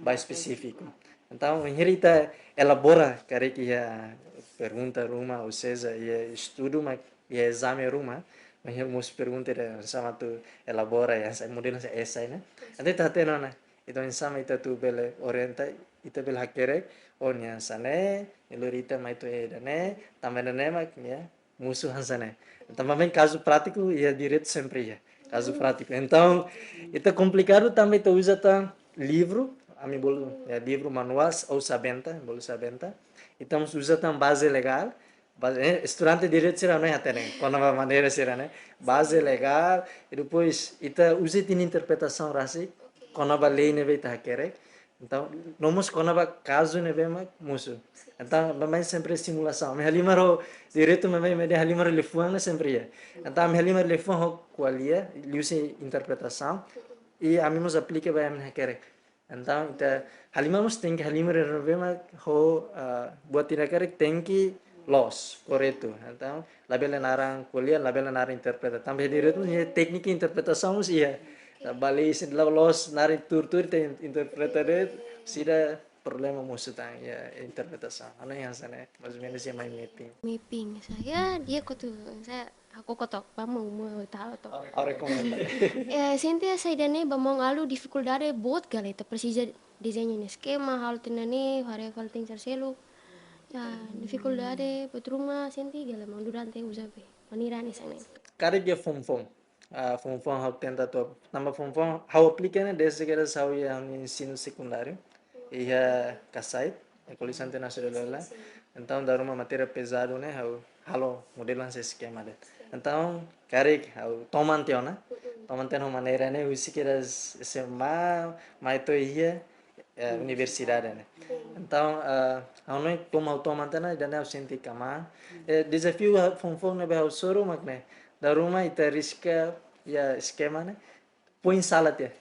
ba espesífiku. Entaun, bainhira ita elabora, karik iha pergunta ruma, ou seja, iha estudu, mak iha ezame ruma, bainhira mosu pergunta ida hanesan atu elabora, ya, hanesan modelu hanesan esai ne'e. Entaun ita hatene ona, entaun oinsá mak ita atu bele orienta, ita bele hakerek, oh, nia hanesan ne'e, nia lori ita mai to'o iha ida-ne'e, tanba ida-ne'e mak, ya, mosu hanesan ne'e. Tanba baibain kazu prátiku, iha direitu sempre iha kazu prátiku. Entaun, ita komplikadu tanba ita uza tan livru, ami bolu, ya, livru manuál, ou sabenta, bolu sabenta. Ita mós uza tan baze legál, baze, eh, estudante direitu sira hanoin hatene, kona-ba maneira sira ne'e. Baze legál, i depois ita uza ita-nia interpretasaun rasik, kona-ba lei ne'ebé ita hakerek. Entaun, no mós kona-ba kazu ne'ebé mak mosu. Entaun, baibain sempre simulasaun. Ami halimar ho direitu, maibé, maibé halimar ho liafuan ne'e sempre iha. Entaun, ami halimar liafuan ho ko'alia, liuhusi interpretasaun. I ami mós aplika ba ami hakerek. Entaun, ita halimar mós tenke halimar ne'ebé mak ho, ah, buat ida karik tenke loos, korretu. Entaun, labele naran ko'alia, labele naran interpreta. Tanba iha direitu, iha téknika interpretasaun mós iha. Bali sin la loos naran tuur-tuur ita in-, interpreta de'it, sira problema mosu tan iha interpretasaun. Ha'u hanoin hanesan ne'e, mais ou menus iha mai mapping. Mapping, saya dia kotu, saya aku kotok, pamu mau tahu toh. Ha'u rekomenda. Eh, sente saida ne'e ba maun Aldo difikuldade boot ka lae, ita presiza dezeña nia eskema, halo tiha ona ne'e, haree fali tiha ona seluk. Ya, difikuldade, buat ruma, sente ka lae maun durante uza be. Maneira hanesan ne'e. Karik iha foun-foun. Ah, foun-foun ha'u tenta atu. Tanba foun-foun ha'u aplika ne'e dezde kedas ha'u iha ensinu sekundáriu. Iha Kasait, iha Koliseu Internasionál Lella. Entaun, dala ruma matéria pezadu ne'e ha'u halo modelu hanesan eskema de'it. Entaun, karik ha'u toman tiha ona. Toman tiha ona maneira ne'e, husik kedas S M A, mai to'o iha, eh, universidade ne'e. Entaun, eh, ha'u hanoin komu ha'u toman tiha ona, ida-ne'e ha'u sente kmaan. Eh, dezafiu foun-foun ne'ebé ha'u hasoru mak ne'e. Dala ruma ita riska iha eskema ne'e, poin sala tiha.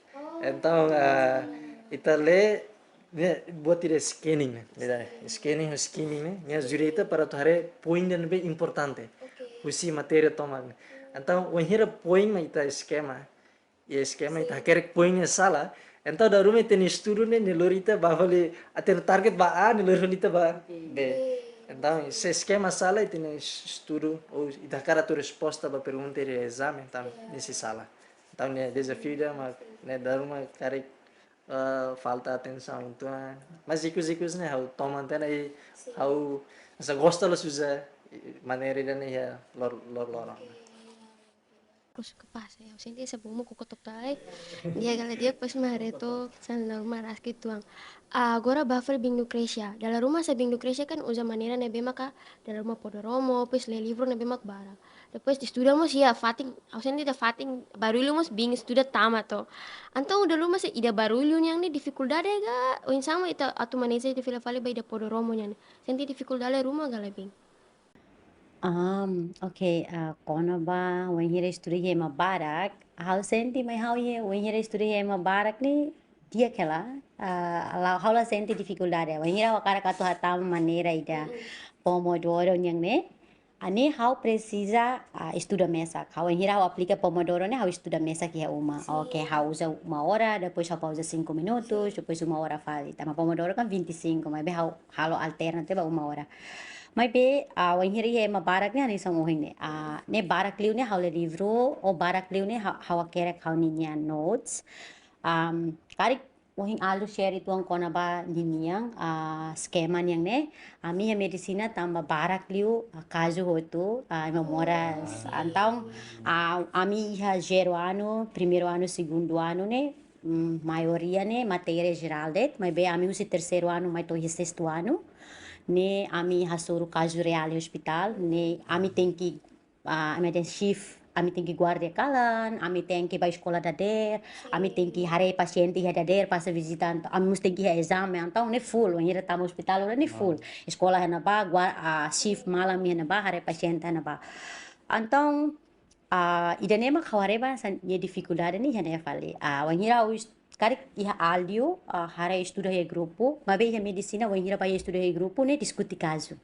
Entaun, ah, ita lee, ne'e, buat ida scanning ne'e, ida scanning ho skimming ne'e, ne'e ajuda ita para atu haree poin ida ne'ebé importante husi matéria tomak ne'e. Entaun, wainhira poin mak ita eskema, iha eskema ita hakerek poin ne'e sala, entaun dala ruma ita-nia estudu ne'e, nia lori ita ba fali, ita-nia target ba A, nia lori fali ita ba B. Entaun, se eskema sala, ita-nia estudu, ou ita hakarak atu resposta ba pergunta iha ezame, entaun, ne'e sei sala. Entaun, ne'e dezafiu ida mak ne'e dala ruma karik, eh, falta atensaun uitoan. Mas ikus-ikus ne'e ha'u toman tiha ona i ha'u hanesan gosta loos uza maneira ida-ne'e iha lor-, loroloron. Terus ke pas ya, sente esa bomo kokotok tai. Dia ka lae dia pas mareto, san normal aski tuang. Agora ba fali biin Lucrecia. Dala ruma sa biin Lucrecia kan uza maneira ne'ebé maka dala ruma podoromo, depois lee livru ne'ebé mak barak. Depois estuda mós iha fatin, ha'u sente ita fatin barullu mós biin estuda tama toh. Entaun dala ruma se ida barullu nian ne'e difikuldade ka, oinsá mak ita atu maneja ita fila fali ba ida podoromo nian ne'e. Sente difikuldade ruma ka lae biin? Um, ok, ah, kona-ba wainhira estuda iha ema barak, ha'u sente mai ha'u iha, wainhira estuda iha ema barak ne'e, di'ak hela, ah, la, ha'u la sente difikuldade. Wainhira ha'u hakarak atu hatama maneira ida Pomodoro nian ne'e, ah, ne'e ha'u presiza, ah, estuda mesak. Ha'u wainhira ha'u aplika Pomodoro ne'e ha'u estuda mesak iha uma. Ok, ha'u uza uma ora, depois ha'u pauza cinco minutos, depois uma ora fali. Tanba Pomodoro kan vinte e cinco, maibé ha'u halo alterna tiha ba uma ora. Maibé, ah, wainhira iha ema barak ne'e hanesan ohin ne'e. Ah, ne'e barak liu ne'e ha'u lee livru, ou barak liu ne'e ha'u, ha'u hakerek ha'u-nia notes. Um, karik ohin Aldo share uitoan kona-ba ninia, ah, eskema nian ne'e. Ami iha medisina tanba barak liu, ah, kazu hotu, ah, ema moras. Entaun, ah, ami iha zero anu, primeiru anu, segundu anu ne'e, mm, maioria ne'e matéria jerál de'it, maibé ami husi terseiru anu mai to'o iha sestu anu ne'e ami hasoru kazu reál iha ospitál, ne'e ami tenke, ah, ami tenke shift, ami tenke guarda iha kalan, ami tenke ba eskola dadeer, ami tenke haree pasiente iha dadeer, pasa vizita, entaun ami mós tenke iha ezame, entaun ne'e full, wainhira tama ospitál ora ne'e full. Eskola iha ne'ebá, gua-, ah, shift malam iha ne'ebá, haree pasiente iha ne'ebá. Entaun, ah, ida-ne'e mak ha'u haree ba hanesan nia difikuldade ne'e iha ne'e fali. Ah, wainhira ha'u est-, karik iha Aldo, ah, ha'u estuda iha grupu, maibé iha medisina wainhira bá estuda iha grupu ne'e diskute kazu.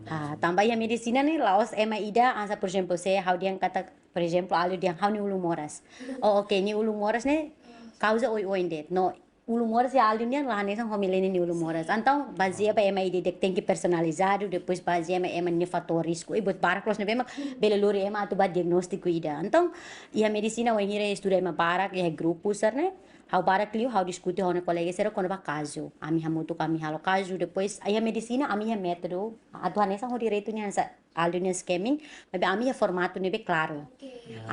Ah, tanba iha medisina ne'e la'ós ema ida, hanesan, por ezemplu, se ha'u dehan katak, por ezemplu, Aldo dehan ha'u-nia ulun moras. Oh, ok, nia ulun moras ne'e kauza oioin de'it. No, ulun moras iha Aldo nian la hanesan ho Milene nia ulun moras. Entaun, bazeia ba ema ida-idak tenke personalizadu, depois bazeia ba ema nia fatór risku. I buat barak loos ne'ebé mak bele lori ema atu ba diagnóstiku ida. Entaun, iha medisina wainhira estuda ema barak, iha grupu sira ne'e, ha'u barak liu, ha'u diskute ho ha'u-nia kolega sira kona-ba kazu. Ami hamutuk ami halo kazu, depois, iha medisina, ami iha métodu, atu hanesan ho direitu nian hanesan Aldo nia skimming, maibé ami iha formatu ne'ebé klaru.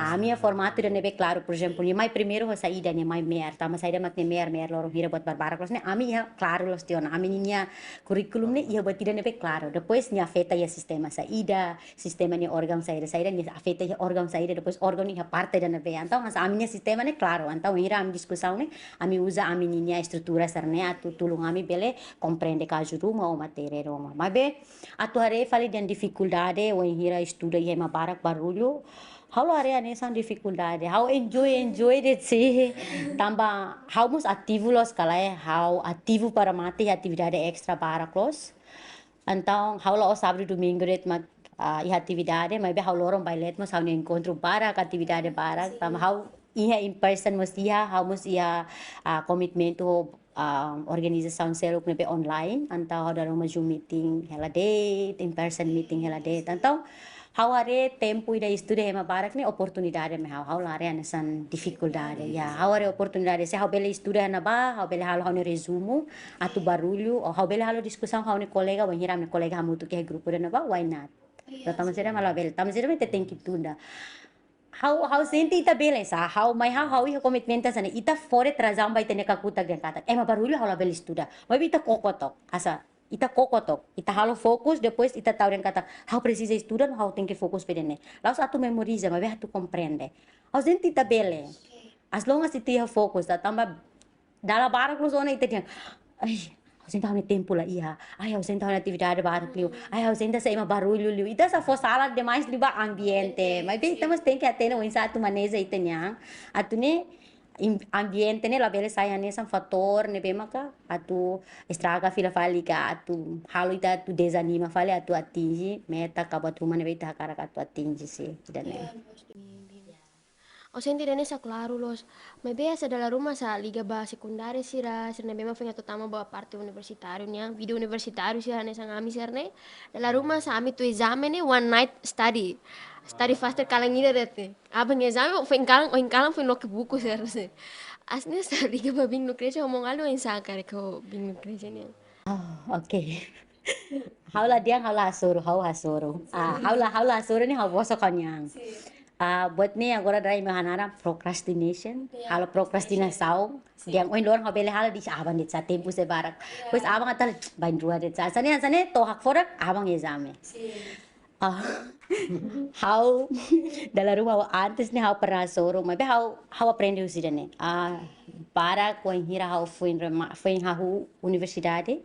Ami iha formatu ida ne'ebé klaru, por ezemplu, nia mai primeiru ho saida, nia mai meer, tanba saida mak nia meer, meer loron hira buat barbarak loos ne'e, ami iha klaru loos tiha ona, ami-nia kurríkulu ne'e iha buat ida ne'ebé klaru. Depois nia afeta iha sistema saida, sistema nia órgaun saida, saida nia afeta iha órgaun saida, depois órgaun iha parte ida ne'ebé. Entaun, hanesan ami-nia sistema ne'e klaru. Entaun, wainhira ami diskusaun ne'e, ami uza ami-nia estrutura sira ne'e atu tulun ami bele komprende kazu ruma ou matéria ruma. Maibé, atu haree fali dehan difikuldade, wainhira estuda iha ema barak barullu. Ha'u la haree hanesan difikuldade. Ha'u enjoy, enjoy de'it sih. Tanba ha'u mós ativu loos ka lae, ha'u ativu para mate iha atividade estra barak loos. Entaun, ha'u la'ós sábadu domingu de'it mak, ah, iha atividade, maibé ha'u loron bailet mós ha'u-nia enkontru barak, atividade barak. Tanba ha'u iha in person mós iha, ha'u mós iha, ah, komitmentu ho ah, organizasaun seluk ne'ebé online, entaun ha'u dala ruma Zoom meeting hela de'it, in person meeting hela de'it. Entaun ha'u haree tempu ida estuda ema barak ne'e oportunidade mai ha'u, ha'u la haree hanesan difikuldade. Ya, ha'u haree oportunidade. Se ha'u bele estuda iha ne'ebá, ha'u bele halo ha'u-nia rezumu, atu barullu, ou ha'u bele halo diskusaun ho ha'u-nia kolega, wainhira ami-nia kolega hamutuk iha grupu ida ne'ebá, why not? Tanba sira mak labele, tanba sira mak ita tenke tunda. Ha'u, ha'u sente ita bele sá, ha'u mai ha'u, ha'u iha komitmentu hanesan ne'e, ita fó de'it razaun ba ita-nia kakutak dehan katak ema barullu ha'u labele estuda. Maibé ita koko took, hanesan, ita koko took, ita halo fokus, depois ita tau dehan katak ha'u presiza estuda, no ha'u tenke fokus ba ida-ne'e. La'ós atu memoriza, maibé atu komprende. Ha'u sente ita bele. As long as ita iha fokus, tanba dala barak loos ona ita dehan, ai, ha'u sente ha'u-nia tempu la iha. Ai, ha'u sente ha'u-nia atividade barak liu. Ai, ha'u sente hanesan ema barullu liu. Ita sá fó sala demais liu ba ambiente. Maibé ita mós tenke hatene oinsá atu maneja ita-nian. Atu ne'e, im-, ambiente ne'e labele sai hanesan fatór ne'ebé maka atu estraga fila fali ka atu halo ita atu dezanima fali atu atinje meta ka buat ruma ne'ebé ita hakarak atu atinje, sih, ida-ne'e. Ha'u sente ida-ne'e sá klaru loos. Maibé hanesan dala ruma sá liga ba sekundária sira, sira ne'ebé mak foin atu tama ba parte universitáriu nian, vida universitáriu sira hanesan ami sira-ne'e. Dala ruma sá ami atu ezame ne'e one night study. Study faster kalan ida de'it. Aban ezame foin kalan, ohin kalan foin loke buku sira-ne'e. Hanesan ne'e sá liga ba Bíblia Igreja, omohon alin oinsá karik ho Bíblia Igreja nian. Ah, oke. Ha'u la dehan ha'u la hasoru, ha'u hasoru. Ah, ha'u la, ha'u la hasoru ne'e ha'u bosok ha'u-nian. Ah, buat ne'e agora dala imi hanaran procrastination. Halo prokrastinasaun. Dehan ohin loron ha'u bele halo de'it, aban de'it sá, tempu sei barak. Depois aban atu bainrua de'it sá. Hanesan ne'e, hanesan ne'e to'o hakfodak aban ezame. Ah, ha'u dala ruma ha'u antes ne'e ha'u pernah hasoru, maibé ha'u, ha'u aprende husi ida-ne'e. Ah, barak wainhira ha'u foin rema-, foin hahú universidade.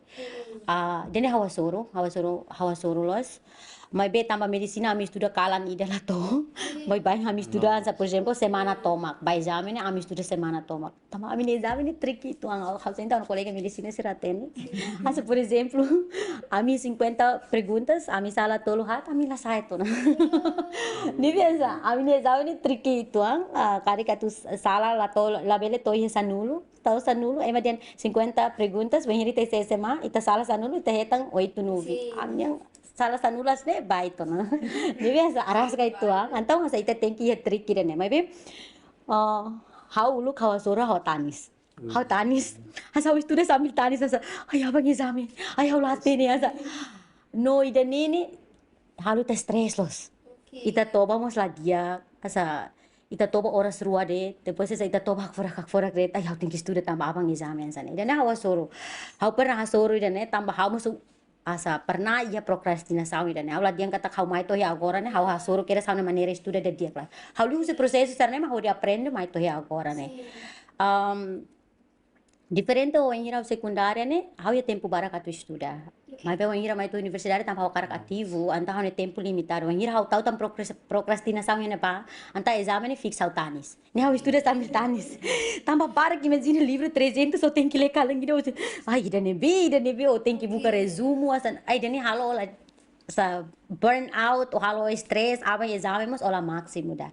Ah, ida-ne'e ha'u hasoru, ha'u hasoru, ha'u hasoru loos. Maibé tanba medisina ami estuda kalan ida la to'o. Maibé ami estuda, hanesan, por ezemplu, semana tomak. Ba ezame ne'e ami estuda semana tomak. Tanba ami-nia ezame ne'e tricky uitoan, ha'u sente ha'u-nia kolega medisina sira hatene. Hanesan, por ezemplu, ami cinquenta perguntas, ami sala tolu haat, ami la sa'e tiha ona. Ne'ebé hanesan, ami-nia ezame ne'e tricky uitoan, ah, karik atu sala la to'o, labele to'o iha sanulu, to'o sanulu, ema dehan cinquenta perguntas, wainhira ita S M A, ita sala sanulu, ita hetan oito, nove. Ami-nian sala sanulu hanesan ne'e bá tiha ona. Ne'ebé hanesan araska uitoan, entaun hanesan ita tenke iha tricky ida-ne'e, maibé, ah, ha'u uluk ha'u hasoru ha'u tanis. Ha'u tanis. Hanesan ha'u estuda sambil tanis, hanesan, ai, aban ezame. Ai, ha'u la hatene, hanesan. No, ida-ne'e ne'e halo ita stress loos. Ita toba mós la di'ak, hanesan, ita toba oras rua de'it, depois hanesan ita toba hakfodak, hakfodak de'it, ai, ha'u tenke estuda tanba aban ezame, hanesan ne'e. Ida-ne'e ha'u hasoru. Ha'u pernah hasoru ida-ne'e, tanba ha'u mós hanesan pernah iha prokrastinasaun ida-ne'e. Ha'u la dehan katak ha'u mai to'o iha agora ne'e, ha'u hasoru kedas ha'u-nia maneira estuda di'ak, di'ak lae. Ha'u liu husi prosesu sira-ne'e mak ha'u aprende mai to'o iha agora ne'e. Am, diferente ho wainhira ha'u sekundária ne'e, ha'u iha tempu barak atu estuda. Maibé wainhira mai to'o universidade tanba ha'u hakarak ativu, entaun ha'u-nia tempu limitadu. Wainhira ha'u tau tan prokras-, prokrastinasaun iha ne'ebá, entaun ezame ne'e fiks ha'u tanis. Ne'e ha'u estuda sambil tanis. Tanba barak, imajina livru trezentos, ha'u tenke lee kalan ida, ha'u, ai, ida ne'ebé, ida ne'ebé, ha'u tenke buka rezumu, hanesan, ai, ida-ne'e halo la, hanesan, burn out, ou halo stress, aban ezame mós la másimu ida.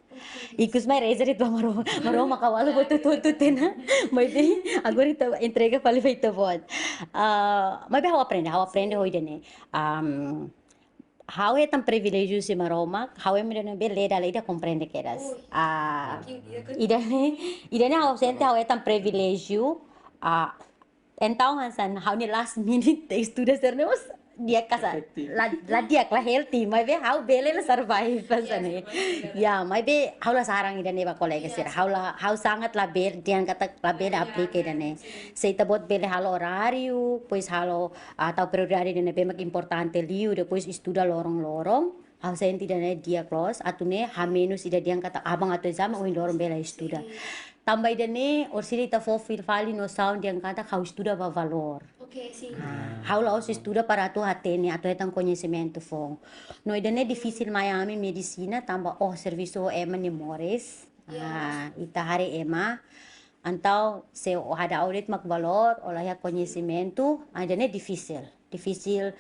Ikus mai reza de'it ba Maromak, Maromak, kawala botu tutu tena. Maibé agora ita entrega fali ba Ita-Boot. Ah, maibé ha'u aprende, ha'u aprende ho ida-ne'e. Am, ha'u hetan priviléjiu husi Maromak, ha'u ema ida ne'ebé lee dala ida komprende kedas. Ah, ida-ne'e, ida-ne'e ha'u sente ha'u hetan priviléjiu, ah, entaun hanesan ha'u-nia last minute estuda sira-ne'e mós di'ak ka sá, la, la di'ak, la healthy, maibé ha'u bele la survive hanesan ne'e. Ya, maibé ha'u la saran ida-ne'e ba kolega sira. Ha'u la, ha'u sangat labele, dehan katak labele aplika ida-ne'e. Se Ita-Boot bele halo oráriu, depois halo, ah, tau prioridade ida ne'ebé mak importante liu, depois estuda loron-loron. Ha'u sente ida-ne'e di'ak loos, atu ne'e hamenus ida dehan katak aban atu ezame, ohin loron bele estuda. Tanba ida-ne'e, orsida ita fó fila fali nosaun dehan katak ha'u estuda ba valór. Ah, ha'u la'ós estuda para atu hatene, atu hetan koñesimentu foun. No ida-ne'e difisil mai ami medisina, tanba, oh, servisu ema nia moris. Ah, ita haree ema. Entaun, se o hada audit mak valór, o la iha koñesimentu, ah, ida-ne'e difisil. Difisil,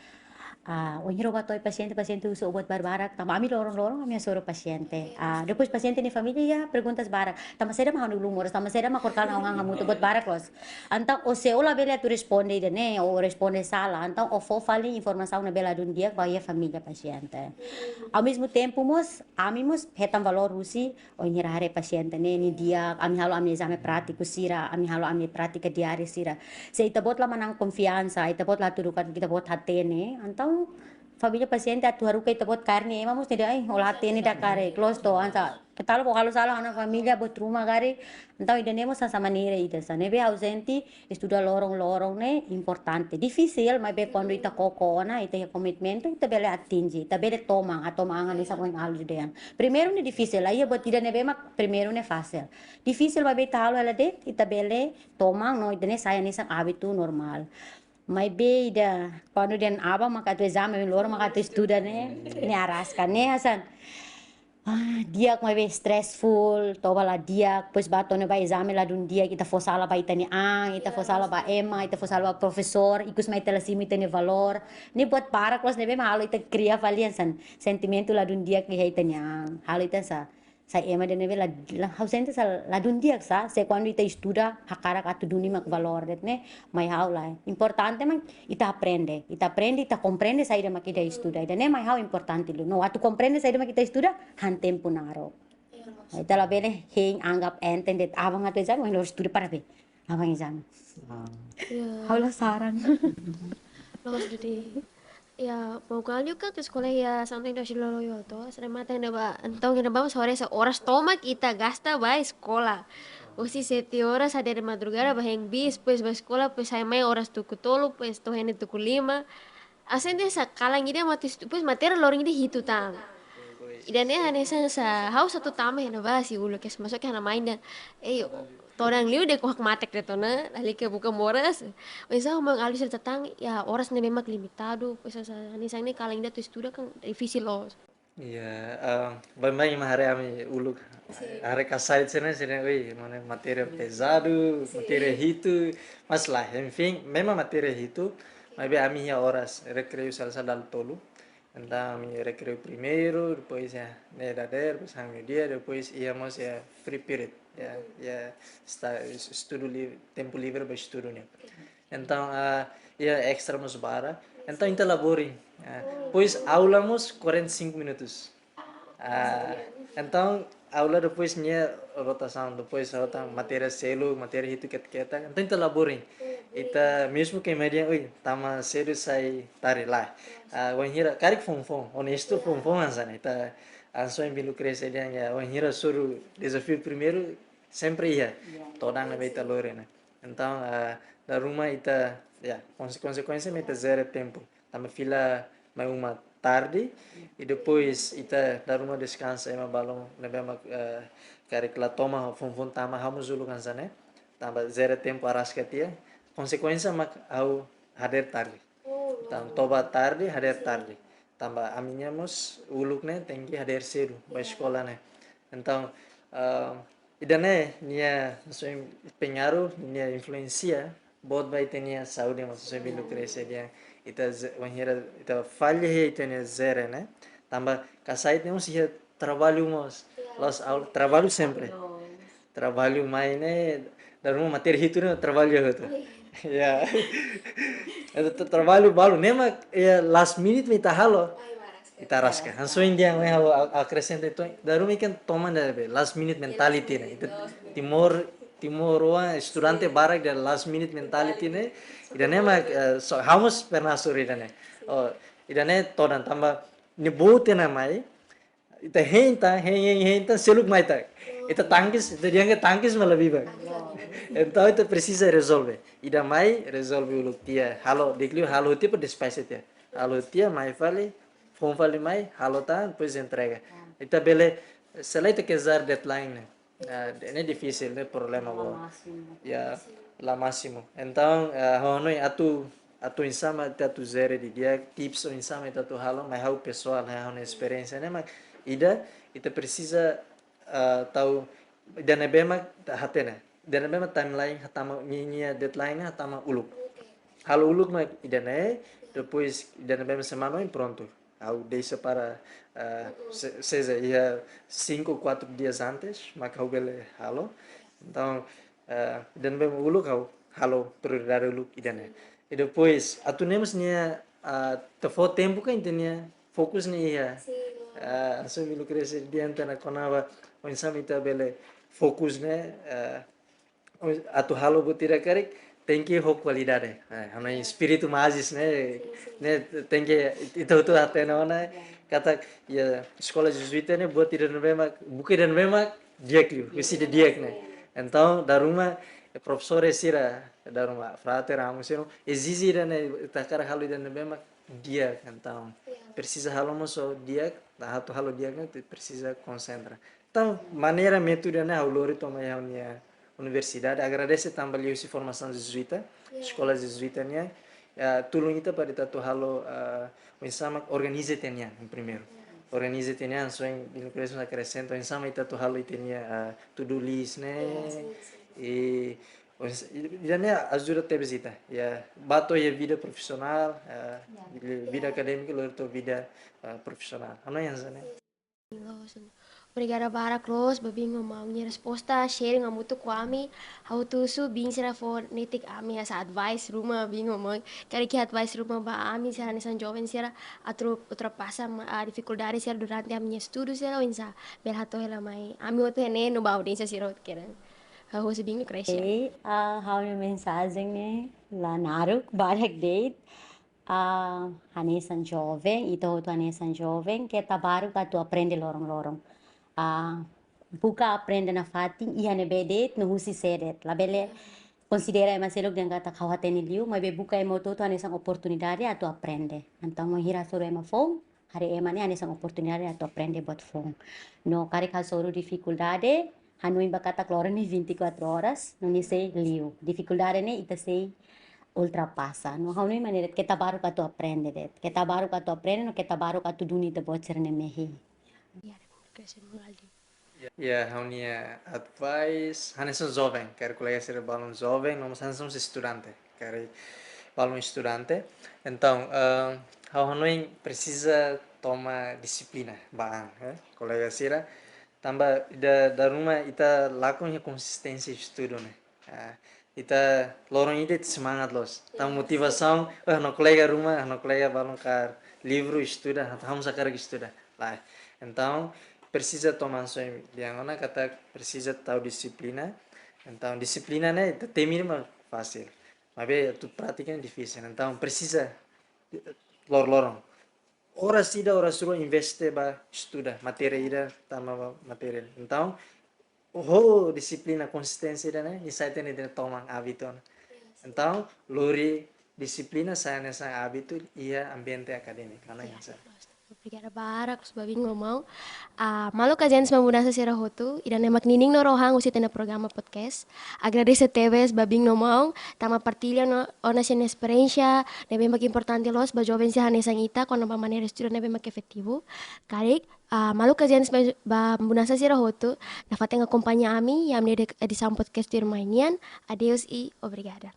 Ah, wainhira bá to'o pasiente, pasiente husu buat barbarak, tanba ami loron-loron ami hasoru pasiente. Ah, depois pasiente nia família iha perguntas barak. Tanba saida mak ha'u-nia ulun moras, tanba saida mak kor-kalan ha'u han hamutuk, buat barak loos. Entaun, ó se ó labele atu responde ida-ne'e, ó responde sala. Entaun, ó fó fali informasaun ne'ebé ladún di'ak ba iha família pasiente. Ao mesmo tempo, mós, ami mós hetan valór husi, wainhira haree pasiente ne'e, nia di'ak, ami halo ami ezame prátiku sira, ami halo ami prátika diária sira. Se ita-boot la manán konfiansa, ita-boot la hatudu katak ita-boot hatene, entaun família pasiente atu haruka ita-boot kaer nia ema mós nia dehan, "Ai, ó la hatene ida karik, loos to, hanesan." Keta haluha ó halo sala ha'u-nia família, buat ruma karik. Entaun ida-ne'e mós hanesan maneira ida hanesan ne'ebé ha'u sente estuda loron-loron ne'e importante. Difisil, maibé kuandu ita koko ona, ita iha komitmentu, ita bele atinje, ita bele toman, hatoman an hanesan ohin Aldo dehan. Primeiru ne'e difisil, la iha buat ida ne'ebé mak primeiru ne'e fasil. Difisil, maibé ita halo hela de'it, ita bele toman no ida-ne'e sai hanesan hábitu normál. Maibé ida, kuandu dehan aban maka atu ezame, loron maka atu estuda ne'e, ne'e araska, ne'e hanesan. Ah, di'ak maibé stressful, toba la di'ak, depois bá to'o ne'ebá ezame ladún di'ak, ita fó sala ba ita-nia an, ita fó sala ba ema, ita fó sala ba profesór, ikus mai ita la simu ita-nia valór. Ne'e buat barak loos ne'ebé mak halo ita kria fali hanesan sentimentu ladún di'ak iha ita-nia an. Halo ita hanesan, sai ema ida ne'ebé la, la, ha'u sente hanesan ladún di'ak sá, se kuandu ita estuda, hakarak atu duni mak valór de'it ne'e, mai ha'u lae. Importante mak ita aprende, ita aprende, ita komprende saida mak ita estuda. Ida-ne'e mai ha'u importante liu. No atu komprende saida mak ita estuda, han tempu naruk. Ita labele hein anggap entende, aban atu ezame, wainhira loos estuda para be. Aban ezame. Ah. Ya. Ha'u la saran. Loos duni. Ya, mau kali kan ke sekolah ya, sampai dah silo loyo to. Sering mata yang ba, entong yang ba sore sa oras tomak ita gasta ba sekolah. Husi sete oras hadeer madrugada ba hein bis, depois ba sekolah, depois sai mai oras tuku tolu, depois to'o hein tuku lima. Ha'u sente hanesan kalan ida mati, depois matéria loron ida hitu tan. Ida-ne'e hanesan sa, ha'u satu tambah yang ba si uluk ke masuk ke ha'u-nia mai ida. Eh, todan liu de'it, kuak matek de'it ona, dala ida buka moras. Wesa mau alus tentang, ya, oras ne'e memang limitadu, wesa sa, hanesan ne'e kalan ida atu estuda kan difisil loos. Iya, eh, baibain mak haree ami uluk. Sin. Haree kasai sira, sira, ui, mana matéria pezadu, sin, matéria hitu, mas lae, enfin, memang matéria hitu, maibé ami iha oras rekreiu sala-sala dala tolu. Entaun ami rekreiu primeiru, depois iha ne'e dadeer, depois iha meiudia, depois iha mós iha free period, ya, iha esta-, estudu li-, tempu livre ba estudu nian. Entaun, ah, iha extra mós barak. Entaun ita la boring. Ah, depois aula mós quarenta e cinco minutos. Ah, entaun aula depois nia rotasaun, depois rota matéria seluk, matéria hitu ketak-ketak. Entaun ita la boring. Ita mezmu ke média, ui, tama sedu sai tarde, lae. Ah, wainhira karik foun-foun, onestu foun-foun hanesan ne'e. Ita hanesan ohin Bilu Krese dehan, ya, wainhira hasoru dezafiu primeiru, sempre iha. Ya. Todan ne'ebé ita lori ne'e. Entaun, ah, dala ruma ita, ya, konse-, konsekuénsia mak ita zere tempu. Tanba fila mai uma tarde, i depois ita dala ruma deskansa ema balun ne'ebé mak, eh, karik la toman foun-foun tama, ha'u mós uluk hanesan ne'e. Tanba zere tempu araska tiha, konsekuénsia mak ha'u hadeer tarde. Entaun, toba tarde, hadeer tarde. Tanba ami-nia mós uluk ne'e tenke hadeer sedu ba eskola ne'e. Entaun, ah, ida-ne'e nia, hanesan pengaruh, nia influénsia boot ba ita-nia saúde, mas hanesan Bilu Krese dehan, ita ze-, wainhira ita falla iha ita-nia zere ne'e. Tanba kasai ita mós iha traballu mós. Loos aula, traballu sempre. Traballu mai ne'e, dala ruma matéria hitu ne'e traballu hotu. Ya. Entaun tra-, traballu balu, ne'e mak, ya, last minute mak ita halo. Ita araska. Hanesan ohin dehan, ha'u a-, akresenta uitoan, dala ruma ikan toman ne'ebé, last minute mentality ne'e. Ita Timor, timoroan, estudante barak iha last minute mentality ne'e. Ida-ne'e mak, eh, so, ha'u mós pernah hasoru ida-ne'e. Oh, ida-ne'e todan tanba, ne'e boot ona mai, ita hein tan, hein, hein, hein tan, seluk mai tan. Ita tangkis, ita dehan ke tangkis mak la biban. Entaun ita presiza rezolve. Ida mai, rezolve uluk tiha. Halo, di'ak liu halo tiha para despacha tiha. Halo tiha, mai fali, foun fali mai, halo tan, depois entrega. Ita bele, se lae ita kejar deadline ne'e. Ah, ne'e difisil, ne'e problema boot. La másimu. Ya, la másimu. Entaun, ah, ha'u hanoin atu, atu oinsá mak ita atu zere didi'ak, tips oinsá mak ita atu halo, mai ha'u pesoál, ha'u-nia esperiénsia ne'e mak ida, ita presiza, ah, tau, ida ne'ebé mak ita hatene. Ida ne'ebé mak timeline hatama, ninia deadline ne'e hatama uluk. Halo uluk mak ida-ne'e, Depois ida ne'ebé mak semana oin prontu. Ha'u dexa para, ah, se-, seja, iha cinco ou quatro dias antes, mak ha'u bele halo. Entaun, ah, ida ne'ebé mak uluk ha'u halo prioridade uluk ida-ne'e. I depois, atu ne'e mós nia, ah, atu fó tempu ka ita-nia fokus ne'e iha. Sin. Ah, hanesan Bilu Kresi dehan tiha ona kona-ba, oinsá mak ita bele fokus ne'e, ah, atu halo buat ida karik, tenke ho kualidade. Eh, hanoin espíritu Mazis ne'e, ne'e tenke ita hotu hatene ona, katak, ya, eskola jezuíta ne'e buat ida ne'ebé mak, buka ida ne'ebé mak di'ak liu, husi didi'ak ne'e. Entaun, dala ruma, eh, profesór sira, dala ruma, frater, amu sira, ezije ida-ne'e, ita hakarak halo ida ne'ebé mak di'ak, entaun. Presiza halo mós ho di'ak, atu halo di'ak ne'e, presiza konsentra. Entaun, maneira métodu ne'e ha'u lori to'o mai ha'u-nia universidade, agradese tanba liuhusi formasaun jezuíta, eskola jezuíta nian, eh, tulun ita para ita atu halo, eh, oinsá mak organiza ita-nian, em primeiru. Organiza ita-nian, hanesan Bilu Kresi akresenta, oinsá mak ita atu halo ita-nia, eh, to-do list ne'e, i, oins-, i, ida-ne'e ajuda tebes ita, ya, ba to'o iha vida profisionál, eh, vida akadémika, lori to'o vida, eh, profisionál. Hanoin hanesan ne'e. Loos. Obrigada barak loos ba biin ho maun nia resposta, sharing hamutuk ho ami. Ha'u husu biin sira fó netik ami hanesan advice ruma, biin ho maun. Karik iha advice ruma ba ami sira hanesan joven sira atu ultrapasa ma-, ah, difikuldade sira durante ami-nia estudu sira oinsá. Bele hato'o hela mai. Ami hotu iha ne'e no ba audiénsia sira hotu kedan. Ha'u husu biin Lucrecia. Oke, ah, ha'u-nia mensajen ne'e la naruk, barak de'it. Ah, hanesan joven, ita hotu hanesan joven, keta baruk atu aprende loron-loron. Ah, buka aprende nafatin, iha ne'ebé de'it, no husi sé de'it. Labele konsidera ema seluk dehan katak ha'u hatene liu, maibé buka ema hotu-hotu hanesan oportunidade atu aprende. Entaun, bainhira hasoru ema foun, haree ema ne'e hanesan oportunidade atu aprende buat foun. No karik hasoru difikuldade, hanoin ba katak loron ne'e vinte e quatro horas, no nia sei liu. Difikuldade ne'e ita sei ultrapasa. No ha'u hanoin maneira keta baruk atu aprende de'it. Keta baruk atu aprende, no keta baruk atu duni ita-boot sira-nia mehi. Ya, ha'u-nia advice, hanesan joven, karik kolega sira balun joven, no mós hanesan estudante, karik balun estudante. Entaun, eh, ha'u hanoin presiza toma dixiplina ba an, eh, kolega sira. Tanba ida, dala ruma ita lakon iha konsisténsia estudu ne'e. Ah, ita loron ida ita semangat loos. Tanba motivasaun, eh, ha'u-nia kolega ruma, ha'u-nia kolega balun kaer livru estuda, ha'u mós hakarak estuda. Lae. Entaun, presiza toma hanesan dehan ona katak presiza tau dixiplina. Entaun, dixiplina ne'e, ita temi mak fasil. Maibé, atu pratika ne'e difisil. Entaun, presiza, eh, loron-loron. Oras ida, oras rua investe ba estuda, matéria ida, tama ba matéria. Entaun, ho dixiplina, konsisténsia ida-ne'e, nia sai tiha ona ita-nia toman, ábitu ona. Entaun, lori dixiplina sai hanesan ábitu iha ambiente akadémiku, ha'u hanoin hanesan. Obrigada barak, loos ba biin ho maun. Ah, maluk ajentis Maun Bonansa sira hotu, ida-ne'e mak ninin no rohan husi ita-nia programa podcast. Agradese tebes ba biin ho maun, tanba partilla ona sira-nia esperiénsia, ne'ebé mak importante loos ba joven sira hanesan ita, kona-ba maneira estuda ne'ebé mak efetivu. Karik, ah, maluk ajentis ba, ba Maun Bonansa sira hotu, nafatin akompaña ami iha ami-nia edi-, edisaun podcast tuirmai nian. Adeus i obrigada.